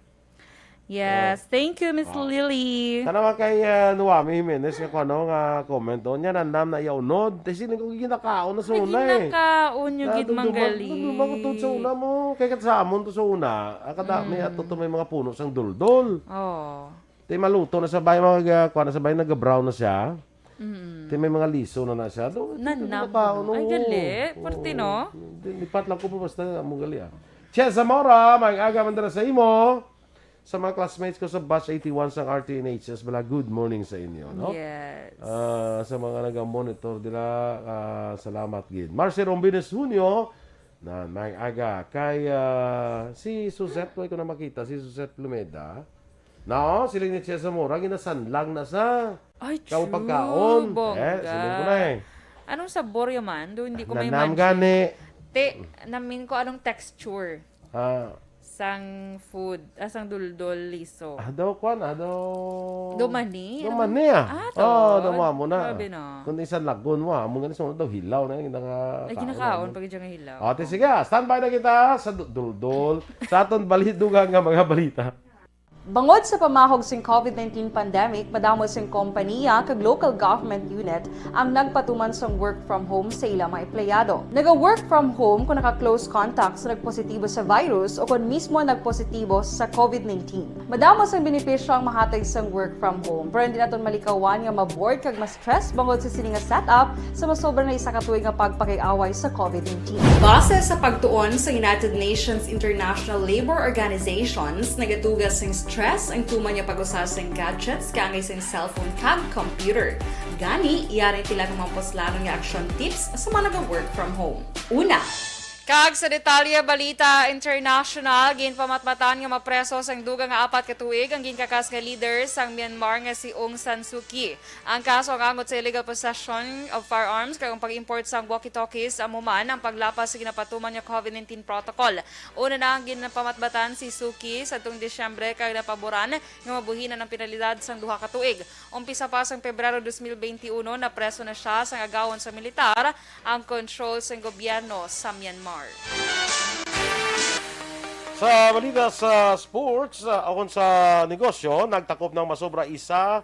Yes. Thank you, Miss Ah. Lily. Tanawa kay uh, Nuwami Jimenez nga kung ano nga comment doon. Yan, ang nam na iya unod. Kasi nang kung ginakaon na sa una eh. Ginakaon nyo gid Nadumduma- manggali. Nadumduma ko to sa una mo. Kaya kat sa amon to sa una. Ang kada may ato to may mga puno sang duldol. Oh. Di maluto na sa bay, mga uh, kuha na sa bay, nag-brown na siya. Mm. Di may mga liso na na siya. Do, Nanam. nakaon, Ay, oo. gali. Oo. Pwerte, no? Di, lipat lang ko po basta mo gali ah. Che Zamora, may aga man dala sa imo. Sa mga classmates ko sa Batch eighty-one sang R T N H S, bala, good morning sa inyo, no? Yes. Ah, sa mga naga-monitor nila, ah, salamat gid. Marcy Rombines Junio, na may aga. Kay ah, si Suzette, way ko na makita, si Suzette Lumeda. No, sila ni Che Zamora, ginasanlang na sa Ay, kamo true. Pagkaon. Bongga. Eh, siling ko na eh. Anong sabor yaman? Do, hindi ko may Nanam imagine. Gani. Te, namin ko anong texture Ah, sang food, ah, sang duldol liso. ah, daw, kwan, ah, daw. Daw mani? Daw Ano? mani, ah. Ah, Oh, to. daw mo na. Grabe na. Kung isang lagon mo, ah, mo nga ni sunod daw hilaw na yung naka- Ay, ginakaon pag dyan nga hilaw. Ate, sige, ah, standby na kita sa du- duldol. Sa aton balidugan nga mga balita. Bangod sa pamahog sing COVID nineteen pandemic, madamo sing kompanya kag local government unit ang nagpatuman sang work from home sa ila mga empleyado. Naga-work from home kung naka-close contact sa nagpositibo sa virus o kung mismo nagpositibo sa COVID nineteen. Madamo sang benepisyo ang mahatag sang work from home, pero hindi naton malikawan nga ma-bored kag ma-stress bangod sa sini nga setup sa masobra na isa ka tuig nga pagpakig-away sa COVID nineteen. Base sa pagtuon sa United Nations International Labour Organizations, nagatuga sing stress ang tuman nga pag-usa sing gadgets kaangay sing cellphone kag computer. Gani, yari ang pila ka mga puslanon nga action tips sa mga naga-work from home. Una, Kag sa detalye, balita international, ginpamatmatan nga mapreso sang dugang nga apat ka tuig ang ginkakas nga leader sang Myanmar nga si Aung San Suu Kyi. Ang kaso ang angot sa illegal possession of firearms kag ang pag-import sang walkie-talkies, amo man ang paglapas sa ginapatuman nga COVID nineteen protocol. Una na ang ginpamatmatan si Suu Kyi sadtong Disyembre kag napaboran nga mabuhinan ang penalidad sang duha ka tuig. Umpisa pa sang Pebrero dos mil benti uno, napreso na siya sang agawon sa militar ang kontrol sang gobyerno sa Myanmar. Sa balita sa sports, uh, ukon sa negosyo, nagtakop ng masobra isa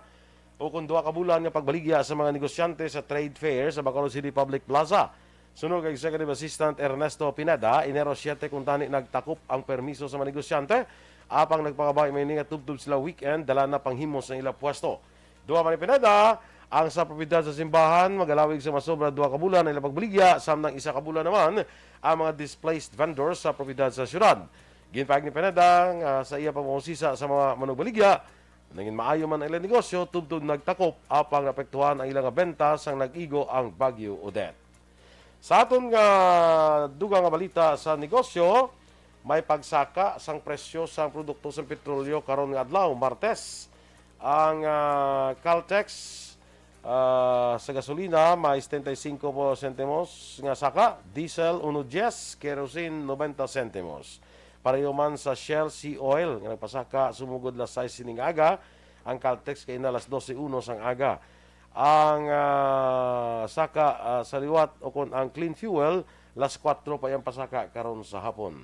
o kung duha ka bulan nga pagbaligya sa mga negosyante sa trade fair sa Bacolod City Public Plaza. Suno kay Executive Assistant Ernesto Pineda, Enero siete kuntani nagtakop ang permiso sa mga negosyante, apang nagpakabay may nga tubtob sila weekend, dala na panghimos ang ila pwesto. Duha man ni Pineda, ang sa propiedad sa simbahan magalawig sa masobra duha ka bulan ang ila pagbaligya, samtang isa ka bulan naman ang mga displaced vendors sa propiedad sa syudad. Ginpahayag ni Pineda nga sa iya pag-usisa sa mga manugbaligya, nangin maayo man ang ilang negosyo tubtob nagtakop, apang naapektuhan ang ilang benta sang nag-igo ang Bagyo Odette. Sa aton nga dugang nga balita sa negosyo, may pagsaka sang presyo sang produkto sang petrolyo karon nga adlaw, Martes. Ang ah, Caltex ah, sa gasolina may setenta y cinco po sentimos nga saka, diesel uno diez, kerosene noventa sentimos. Pareho man sa Shell C Oil nga nagpasaka sumugod las sais sining aga, ang Caltex kay na las doce uno sang aga. Ang ah, saka ah, sa liwat o kon ang clean fuel, las kuwatro pa iyang pasaka karon sa hapon.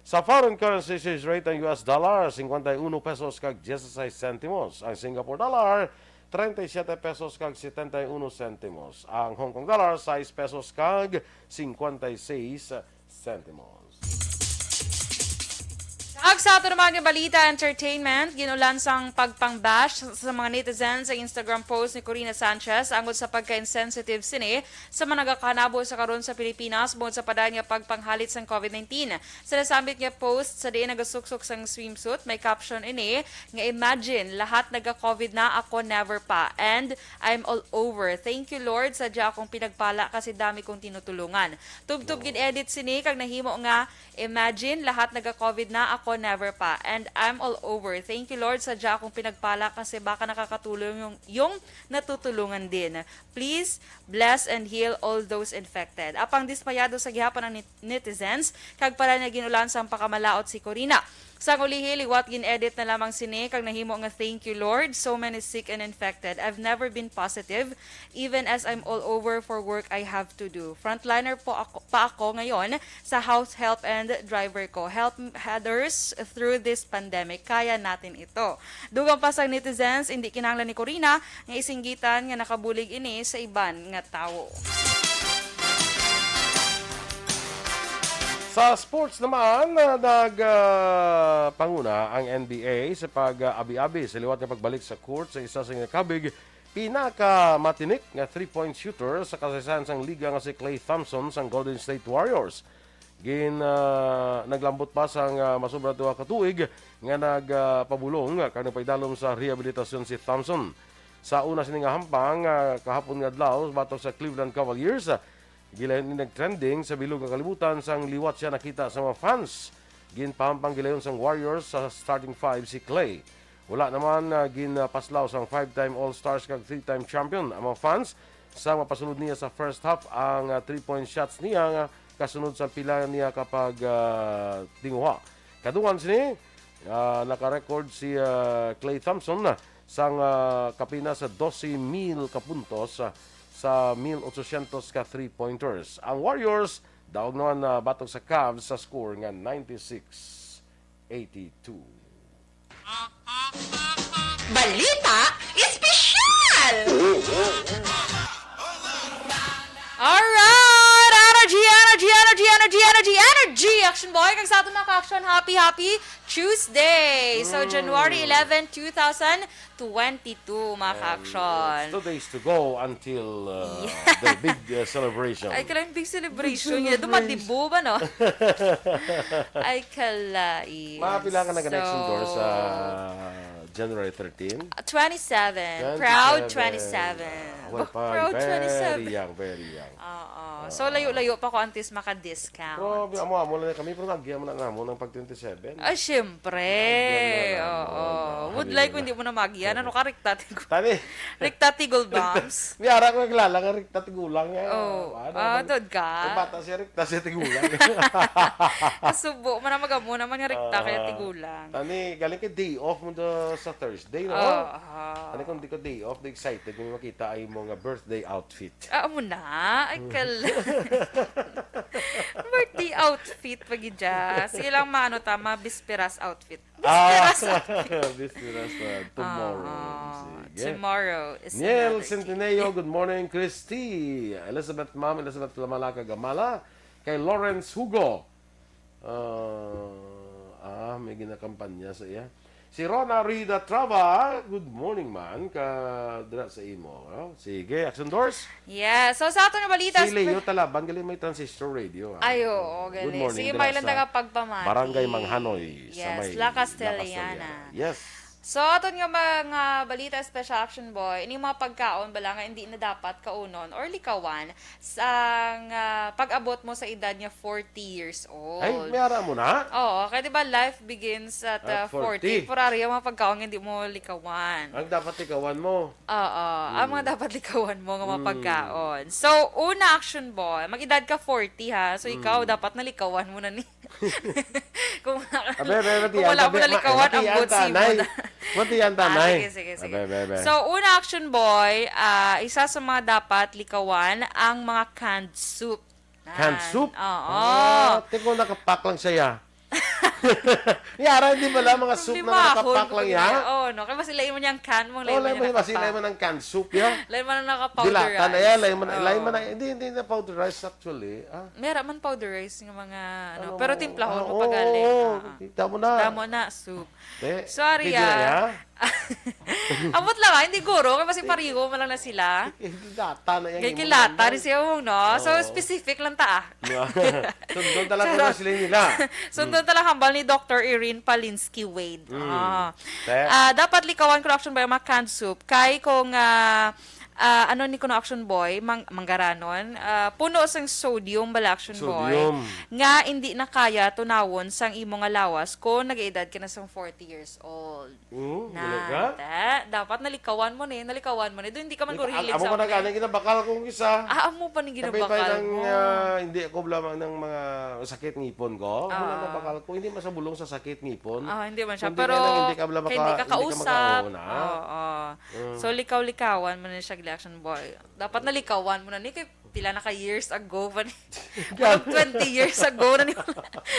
Sa foreign currency exchange rate, ang U S dollar, cincuenta y uno pesos kag dieciséis centimos. Ang Singapore dollar, treinta y siete pesos kag setenta y uno centimos. Ang Hong Kong dollar, sais pesos kag cincuenta y seis centimos. Ag sa ato naman nga balita, entertainment, ginulan sang pagpang-bash sa mga netizens sa Instagram post ni Corina Sanchez angod sa pagka-insensitive sini sa mga nagakahanabo sa karon sa Pilipinas bungod sa padayon nga pagpanghalit sang COVID nineteen. Sa nasambit nga post, sa diin nagasuksok sang swimsuit, may caption ini nga, "Imagine, lahat naga-COVID na, ako never pa. And I'm all over. Thank you, Lord, sadya akong pinagpala kasi dami kong tinutulungan." Tubtob gin-edit sini kag nahimo nga, "Imagine, lahat naga-COVID na, ako never pa. And I'm all over. Thank you, Lord, sadya akong pinagpala kasi baka nakakatulong yung, yung natutulungan din. Please bless and heal all those infected." Apang dismayado sa gihapon ang nit- netizens, kag para niya ginulan sang pakamalaot si Corina. Sang ulihi, liwat gin-edit na lamang sini kag nahimo nga, "Thank you, Lord. So many sick and infected. I've never been positive. Even as I'm all over for work, I have to do. Frontliner po ako, pa ako ngayon sa house help and driver ko. Help others through this pandemic. Kaya natin ito." Dugang pa sang netizens, hindi kinahanglan ni Corina nga isinggitan nga nakabulig ini sa iban nga tawo. Sa sports naman, ah, nag, ah, panguna ang N B A sa pag-abi-abi sa liwat nga pagbalik sa court sa isa sa nakabig pinakamatinik nga three-point shooter sa kasaysayan sang liga nga si Klay Thompson sang Golden State Warriors. Gin, ah, naglambot pa sang, ah, masobra duha ka tuig nga nagpabulong kag nagpaidalom sa rehabilitasyon si Thompson. Sa una sini nga hampang, ah, kahapon nga adlaw, batok sa Cleveland Cavaliers, ah, gilayon ni nag-trending sa bilog nga kalibutan sang liwat siya nakita sa mga fans. Ginpahampang gilayon sang Warriors sa starting five si Klay. Wala naman, ah, ginpaslaw sang five-time All-Stars kag three-time champion ang mga fans sa mapasulod niya sa first half ang, ah, three-point shots niya nga kasunod sa pila niya kapag, ah, tinguha. Kadungan sini, ah, naka-record si, ah, Klay Thompson, ah, sang, ah, kapina sa dose mil ka puntos, ah, sa mil ochocientos ka three-pointers. Ang Warriors daog naman, ah, batok sa Cavs sa score nga ninety-six eighty-two. Balita Espesyal! Alright! Energy, energy, energy, energy, energy, energy, energy! Action Boy, kag sa aton mga ka-action, happy, happy Tuesday! So, January eleven, two thousand twenty-two, mga ka-action. Two days to go until, uh, the big, uh, celebration. Ay, kalain big celebration niya. Dumadibo ba, no? Ay, kalain. Mapila ka na ka-next door sa January thirteen? Twenty-seven. Proud twenty-seven. Well, pa, Proud very twenty-seven. Young, very young. Oo. So, layo-layo pa ko antes maka-discount. Pero amo-amo lang kami, pero nagya mo na namo ng pag twenty-seven. Ah, syempre. Nagya mo na Oo. namo. Would like kung hindi mo na magyan. Ano ka, rikta tigul-, Tani, rikta tigul bombs? may ara ko nagkilala nga rikta tigulang eh. Oh, Ano ah, man? doon ka? Ang bata siya rikta siya tigulang. Kasubo mo na magamo naman nga rikta kaya tigulang. Tani, galing kay day off mo do sa Thursday, no? Oo, aha. Ano kung di ko day off, di excited kung makita ay mo nga birthday outfit. Ah, amo na. Ay, kal... Birthday outfit pag idya. Sige lang, maano ta, ma-bisperas outfit. Ah, Bisperas outfit. Bisperas na. Tomorrow. Ah, Sige. Tomorrow is Niel another Centineo, good morning, Christy. Elizabeth, Ma'am Elizabeth Lamalaka Gamala. Kay Lawrence Hugo. Ah, ah, may ginakampanya sa iya. Si Rona Rida Trava, good morning man, ka dira sa imo. Oh, sige, Action Doors. Yes. So, sa ato nga balita, Si Leo Talaban, gali may transistor radio. Ah. Ay, oo, gali. Good morning, Sige, dira may lang sa taga pagpamati. Barangay Manghanoy, sa Yes, may La La Castellana. Castellana. Yes. So, aton nga mga balita, special action boy, ining mga pagkaon bala nga hindi na dapat kaunon or likawan sang ah, pag-abot mo sa edad nga forty years old. Ay, may ara mo na? Oo, kaya di ba life begins at, At ah, forty. forty. Pero ari ang mga pagkaon nga hindi mo likawan. Ang dapat likawan mo. Oo, ang mga dapat likawan mo nga mga Mm. pagkaon. So, una, action boy, mag-edad ka forty ha. So, ikaw, Mm. dapat nalikawan mo na ni. Kung, Abe, abe, mati, kung wala abe, mo nalikawan, mati, ambot anta, simo nay. na. Mati, anta, Ah, nay. Sige, sige, sige. Abe, abe, abe. So, una, action boy, ah, isa sa mga dapat likawan, ang mga canned soup. Yan. Canned soup? Oo. Ah, tiko, nakapak lang siya. Yara, di ba lang mga soup Hindi na mahon nakapak ko lang kaya. ya? Oo, no? Kaya mas ilain mo niyang can mong Oh, lain mo lain mo, niya mas ilain mo nakapak. Ng canned soup ya? Lain mo na naka-powderize. Dilata na yan, lain mo na, Oo. lain mo na, hindi, hindi na powderized actually. Ah. Mera man powderized nga mga, ano, Ano pero mo? timplahon Ah, mo oo, pagaling. oo. Ah, ah. Kita mo na. Damo na, soup. Eh, Sorry, video na ah. ya? Ambot lang, ah, hindi guro, kasi pariho mo lang na sila. Eh, dilata na yan. Kaya Hindi mo kilata na- rin siya mo, no? So, Oo. specific lang ta, ah. Sundon talaga na sila nila. Sundon talaga hambal ni Doctor Irene Palinsky Wade. Mm. Ah. Te. Ah, dapat likawan ko action ba yung mga canned soup? Kay kung ah, ah, ano ni kuno, Action Boy, mang-, manggaranon, ah, puno sang sodium bala, Action Boy, Sodium. nga hindi na kaya tunawon sang imo nga lawas kung nag-edad ka na sang forty years old. Mm, Na, galing ka? ta, dapat nalikawan mo ni, nalikawan mo ni. Doon hindi ka man Ito, guro hilig amo sa pa na akin. gani ginabakal kong isa. Ah, amo pa ni Sabi pa ginabakal nang, mo. ah, hindi ako lamang ng mga sakit ngipon ko. Wala Ah. nabakal ko. Hindi masabulong sa sakit ngipon. Ah, hindi man siya. Kundi Pero nga lang hindi ka bala kay hindi maka-, ka hindi ka kausap. makauna. Oo. Mm. So, likaw-likawan mo na siya, Action Boy. Dapat nalikawan mo na ni kay pila na ka years ago pa ni. Mga twenty years ago na ni.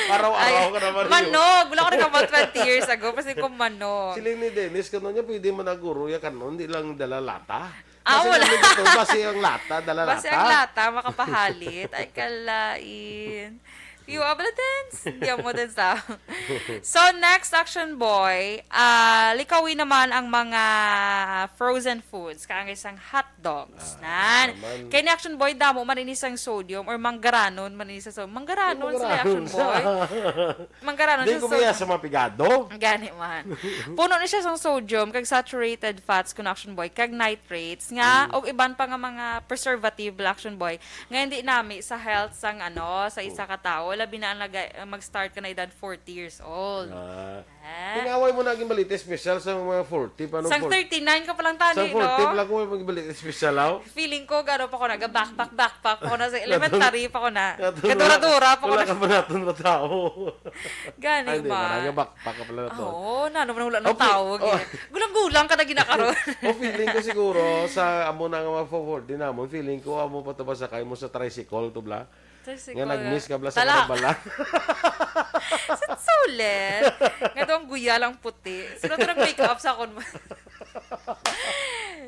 Araw-araw Ay, ka naman, Rio. manog. Wala ko nagkama twenty years ago. Kasi kung manog. Siling ni Dennis, kanon niya, pwede man na guro ya kanon, di lang dala lata. Ah, Basi wala. lang dito, basi ang lata, dala Basi lata. ang lata, makapahalit. Ay, kalain. You have a dance. Hindi mo din sa. So, next, Action Boy, ah, likawin naman ang mga frozen foods. Kaangay sang hot dogs. Ah, Nan. naman. Kay ni Action Boy, damo man ini sang sodium or manggaranon man ini sa so-, manggaranon sila, Manggaranon Action sa Boy. Manggaranon Di sa ko maya sodium. sa mga pigado. Gani man. Puno ni siya sang sodium, kag saturated fats, kun Action Boy, kag nitrates, nga, Mm. og iban pa nga mga preservative, Action Boy, nga hindi nami sa health sang, ano, sa isa ka tawo, labi na ang naga-, mag-start ka na edad forty years old. Ah. Ah. Tingaway mo na ang balita special sa mga forty, pa nung Sang forty. thirty-nine ka pa lang tani, Sa forty no? pa lang ko may balita special, aw. Feeling ko, garo pa ko na, ga-backpack, backpack pa ko na sa elementary pa ko na. Kadura-dura pa ko Wala na. ka pa naton na tao. Gani Ay, hindi, ba? Marang backpack ka pala na to. Oo, na, ano man wala ng Okay. tao, Oh. eh. Gulang-gulang ka na ginakaroon. O, feeling ko siguro, sa amo na nga mga forty namon, feeling ko, amo pa to ba sakay mo sa tricycle to, bla? Tricycle. Nga nag-miss ka, bla, sa Tala. Karabala. Sa sulit. Nga daw ang guya lang puti. Sino to nag-make up sa akon?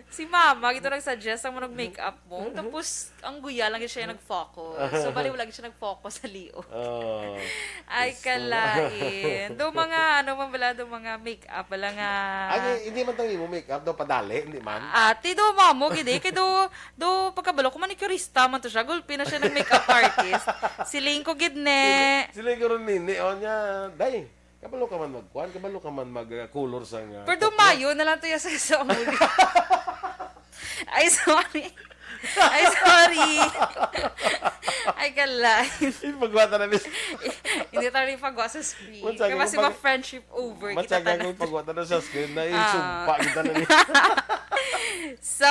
Si mama, ito nag-suggest ang mga nag-make up mo. Tapos, ang guya lang siya nag-focus. So, bali, wala siya nag-focus sa liog. Oh, Ay, gusto na. kalain. Do mga, ano man bala, do mga make up, bala nga. Ay, hindi man tang imo make up, do padali, hindi man. Ate, do mamo, gidi, kay do, do pagkabalo ko, manicurista man to siya. Gulpi na siya ng make up artist. Siling ko, gid, ne. Siling ko ron, nini, o niya, day, kabalo ka man magkuan, kabalo ka man mag-, uh, color sa nga Pero do kuko. mayo na lang to ya sa, sa uli. Ay, sorry. Ay, sorry. Ay, kalay. Ipagwa ta na, miss. Hindi tayo ipagwa sa screen. What's Kaya up? kasi Pag- ma-friendship over kita Matyaga tanan. Kung pagwata na sa screen na Ah. isumpa kita na ni. So,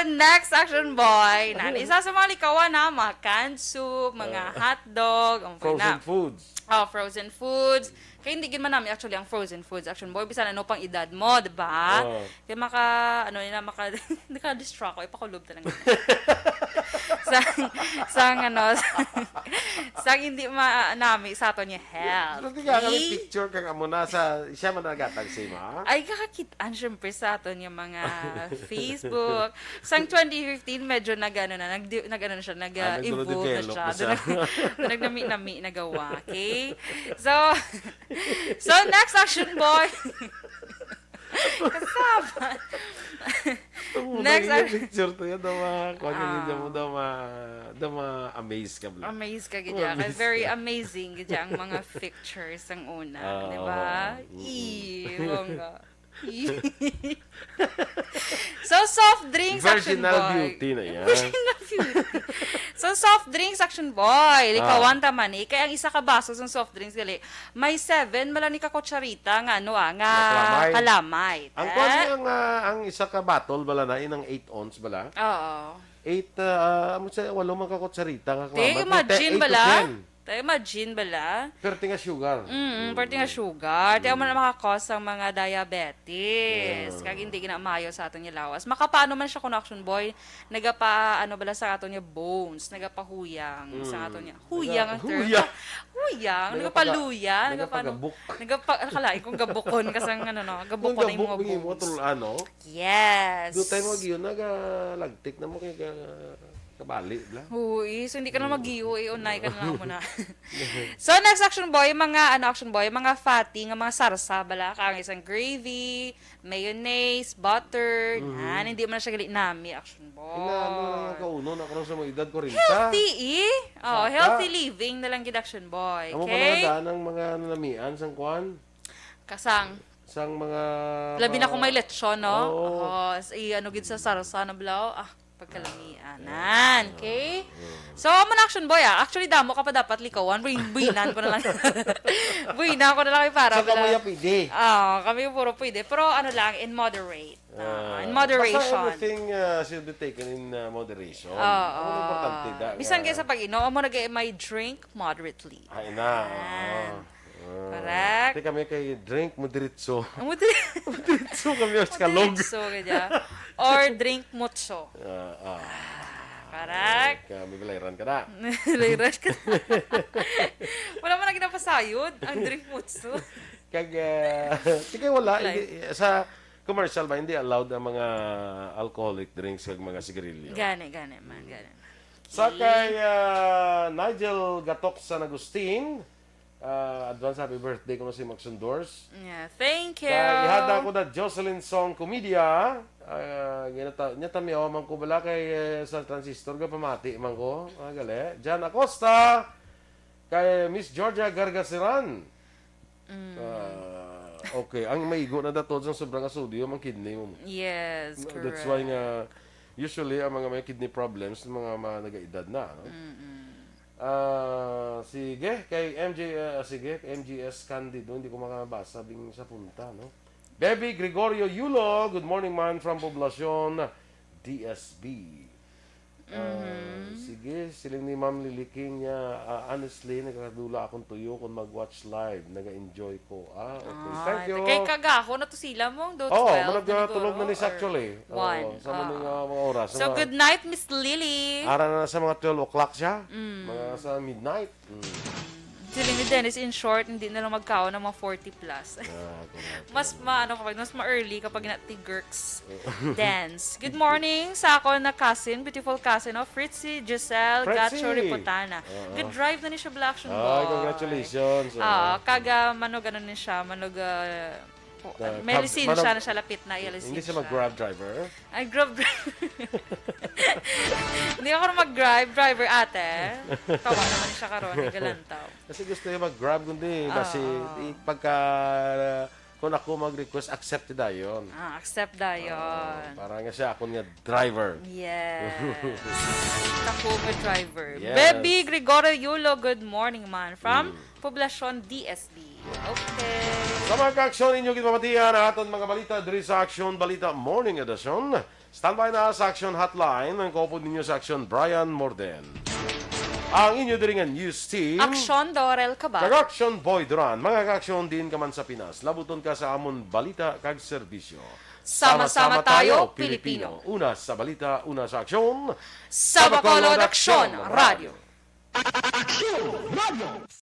next, Action Boy. Nan, isa sa mga likawan na, mga canned soup, mga Ah. hotdog, ang Frozen na. foods. Oh, frozen foods. Kaya hindi gid man nami actually ang frozen foods, Action Boy. Bisan ano pang edad mo, di ba? Oh. Kaya maka, ano nila, maka, naka-distract ko. Ipakulob talaga. Sang, sang, ano, sang, sang hindi ma-, nami sa aton yung health. Dati nga kami Okay? picture kang amo na sa, siya man nagatag sa ima. Ay, kakakit-an, syempre, sa aton yung mga Facebook. Sang twenty fifteen, medyo nag-ano na, nag-, nag-ano na siya, Ah, nag-evolve na nagdevelop siya. na siya. Doon nag-, doon nagnami-nami na gawa, okay? So, so, next, Action Boy. Kasama. Next, Ang action- picture to yan, daw ma-, kuwan ka Ah. gid, daw ma-, daw ma-amaze ka, bro. Amaze ka gid, Amaze yeah. Very ka. amazing gid ang mga pictures ang una, Ah, di ba? oo. Mm-mm. Ih, bongga. Ih. So, soft drinks, Action Virginal Boy. beauty na yan. Virginal beauty. So, soft drinks, Action Boy. Likawan Ah. ta man eh. Kaya ang isa ka baso sa soft drinks, gali, may seven bala ni ka kutsarita nga ano, ah, nga Nga kalamay. kalamay. Ang Eh? kuwan niya, ang, ah, ang isa ka bottle bala na, inang eight ounce bala. Oo. Eight, ah, amo sa walo man ka kutsarita nga Te, kalamay. imagine Eight to bala. ten. Te, imagine bala. Perte nga sugar. Mm, Mm. perte nga sugar. Te, amo na Mm. makakos ang mga diabetes. Yeah. Kag hindi ginamayo sa aton nga lawas. Makapaano man siya kung Action Boy, nagapa, ano bala sa aton nga bones, nagapahuyang sa Mm. aton nga, huyang Naga-, ang term. huyang. Huyang, Nagapaka-, nagapaluya, nagapano, nagapagabok. nagapa-, nakalain kung gabukon ka sa, ano, no, Kung gabukon ang gabok, mga may imo bones. tul-, ano? Yes. Do tayo mag-, yun, nagalagtik na mo kay ka-, kabali, bla. Oo, eh. So, hindi ka na Mm. mag-iyo, eh. Unay ka na lang muna. So, next, Action Boy, mga, ano, Action Boy, mga fatty nga mga sarsa, bala, kang isang gravy, mayonnaise, butter, Mhm. nan, hindi man na siya gali nami, Action Boy. Inaano lang ang kaunon, ako lang sa mga edad kwarenta. Healthy, eh. Oh, Saka, healthy living na lang gid, Action Boy. Amo pa Okay? na daan ang mga nanamian, sang kwan? Kasang. Sang mga Labi na pa-, kung may lechon, no? Oo. Oh, s-, i-, ano gid sa sarsa na blaw. Ah, Pagkalamianan. Okay? So, amo na, Action Boy, ah. Actually, damo ka pa dapat likawan. Buy-, buyinan ko na lang. Buyinan ko na lang kay para So, kamo pala. ya pwede. Ah, kami puro pwede. Pero ano lang, in moderate. Ah, Ah, in moderation. Basta everything, ah, should be taken in, ah, moderation. Oo. Ang importante da, Bisan nga kaysa pag-inom, amo na gay, may drink moderately. Ay, na, Yan. oo. Ah. Correct. Di kami kay drink mo diretso. Ang mo diretso. Diretso kami sa kalog. Diretso ka dyan. Or drink mutso. Ah, ah. Correct. Kami balairan ka na. Balairan ka na. Wala man na ginapasayod ang drink mutso. Kag, ah, sige, wala. Life. Hindi, sa commercial ba, hindi allowed ang mga alcoholic drinks kag mga sigarilyo? Gani, gani man, gani. Sa kay, ah, Nigel Gatok San Agustin, ah, advance happy birthday ko na si Max Endorse. Yeah, thank you. Kay ihada ko na Jocelyn Song Comedia. Ah, ginata-, nya tamiyaw man ko bala kay, eh, sa transistor ga pamati man ko. Ah, gali. Jan Acosta, kay Miss Georgia Gargaseran. Mm. Ah, okay. Ang maigo na dato sa sobrang nga sodium ang kidney mo. Yes, That's why correct. nga, usually, ang mga may kidney problems, mga, mga nag-edad na, no? Mm-mm. Ah, sige, kay M J, ah, sige, kay M G S Candido, hindi ko makabasa ding sa punta, no? Baby Gregorio Yulo, good morning man from Poblacion, D S B. Ah, Mhm. sige, siling ni Ma'am Liliking niya, ah, honestly, nagkakadula akong tuyo kung mag-watch live. Naga-enjoy ko. Ah, okay. Ah, Thank you. Kay kagaho na to sila mong do Oo, twelve manag-, na ah, tulog na siguro, ni sa or actually. Oo, one. sa mga, Oo. mga oras, So, mga good night, Miss Lily. Ara na sa mga twelve o'clock siya. Mm. Mga sa midnight. Mm. Siling ni Dennis, in short, hindi na lang magkaon ng mga forty plus. Ah, correct. Mas ma-, ano kapag, mas ma-early kapag na-, ti-, Gerks dance. Good morning sa ako na cousin, beautiful cousin of Fritzy Giselle Fritzy! Gacho Riputana. Oo. Good drive na ni siya, Black Action Ay, Boy. congratulations. Ah, Oo. kaga manog ano ni siya, manog, ah, po-, Ah, may cab-, lisensya manog-, na siya, lapit na iya hindi siya lisensya. mag-Grab driver? Ay, Grab driver. Hindi ako mag-Grab driver, ate. Tawa naman siya karon, igalantaw. Kasi gusto niya mag-Grab, kundi Ah. basi, i-, pagka, kung ako mag-request, accept dayon. Ah, accept dayon. Ah, para nga siya, ako nga driver. Yes. Takumo driver. Yes. Baby Gregorio Yulo, good morning, man. From Mm. Poblacion, D S B. Okay. Sa mga ka-aksyon, inyo ginpamatian ang aton mga balita diri sa Aksyon Balita Morning Edition. Standby na sa Aksyon Hotline ang kaupod ninyo sa Aksyon, Brian Morden. Ang inyo diri nga news team. Aksyon, Dorel Cabal. Kag Aksyon, Boy Duran. Mga ka-aksyon, diin ka man sa Pinas, labuton ka sa amon balita kag serbisyo. Sama-sama tayo, Pilipino. Una sa balita, una sa aksyon. Sa Bacolod, Aksyon Radio. Aksyon Radio.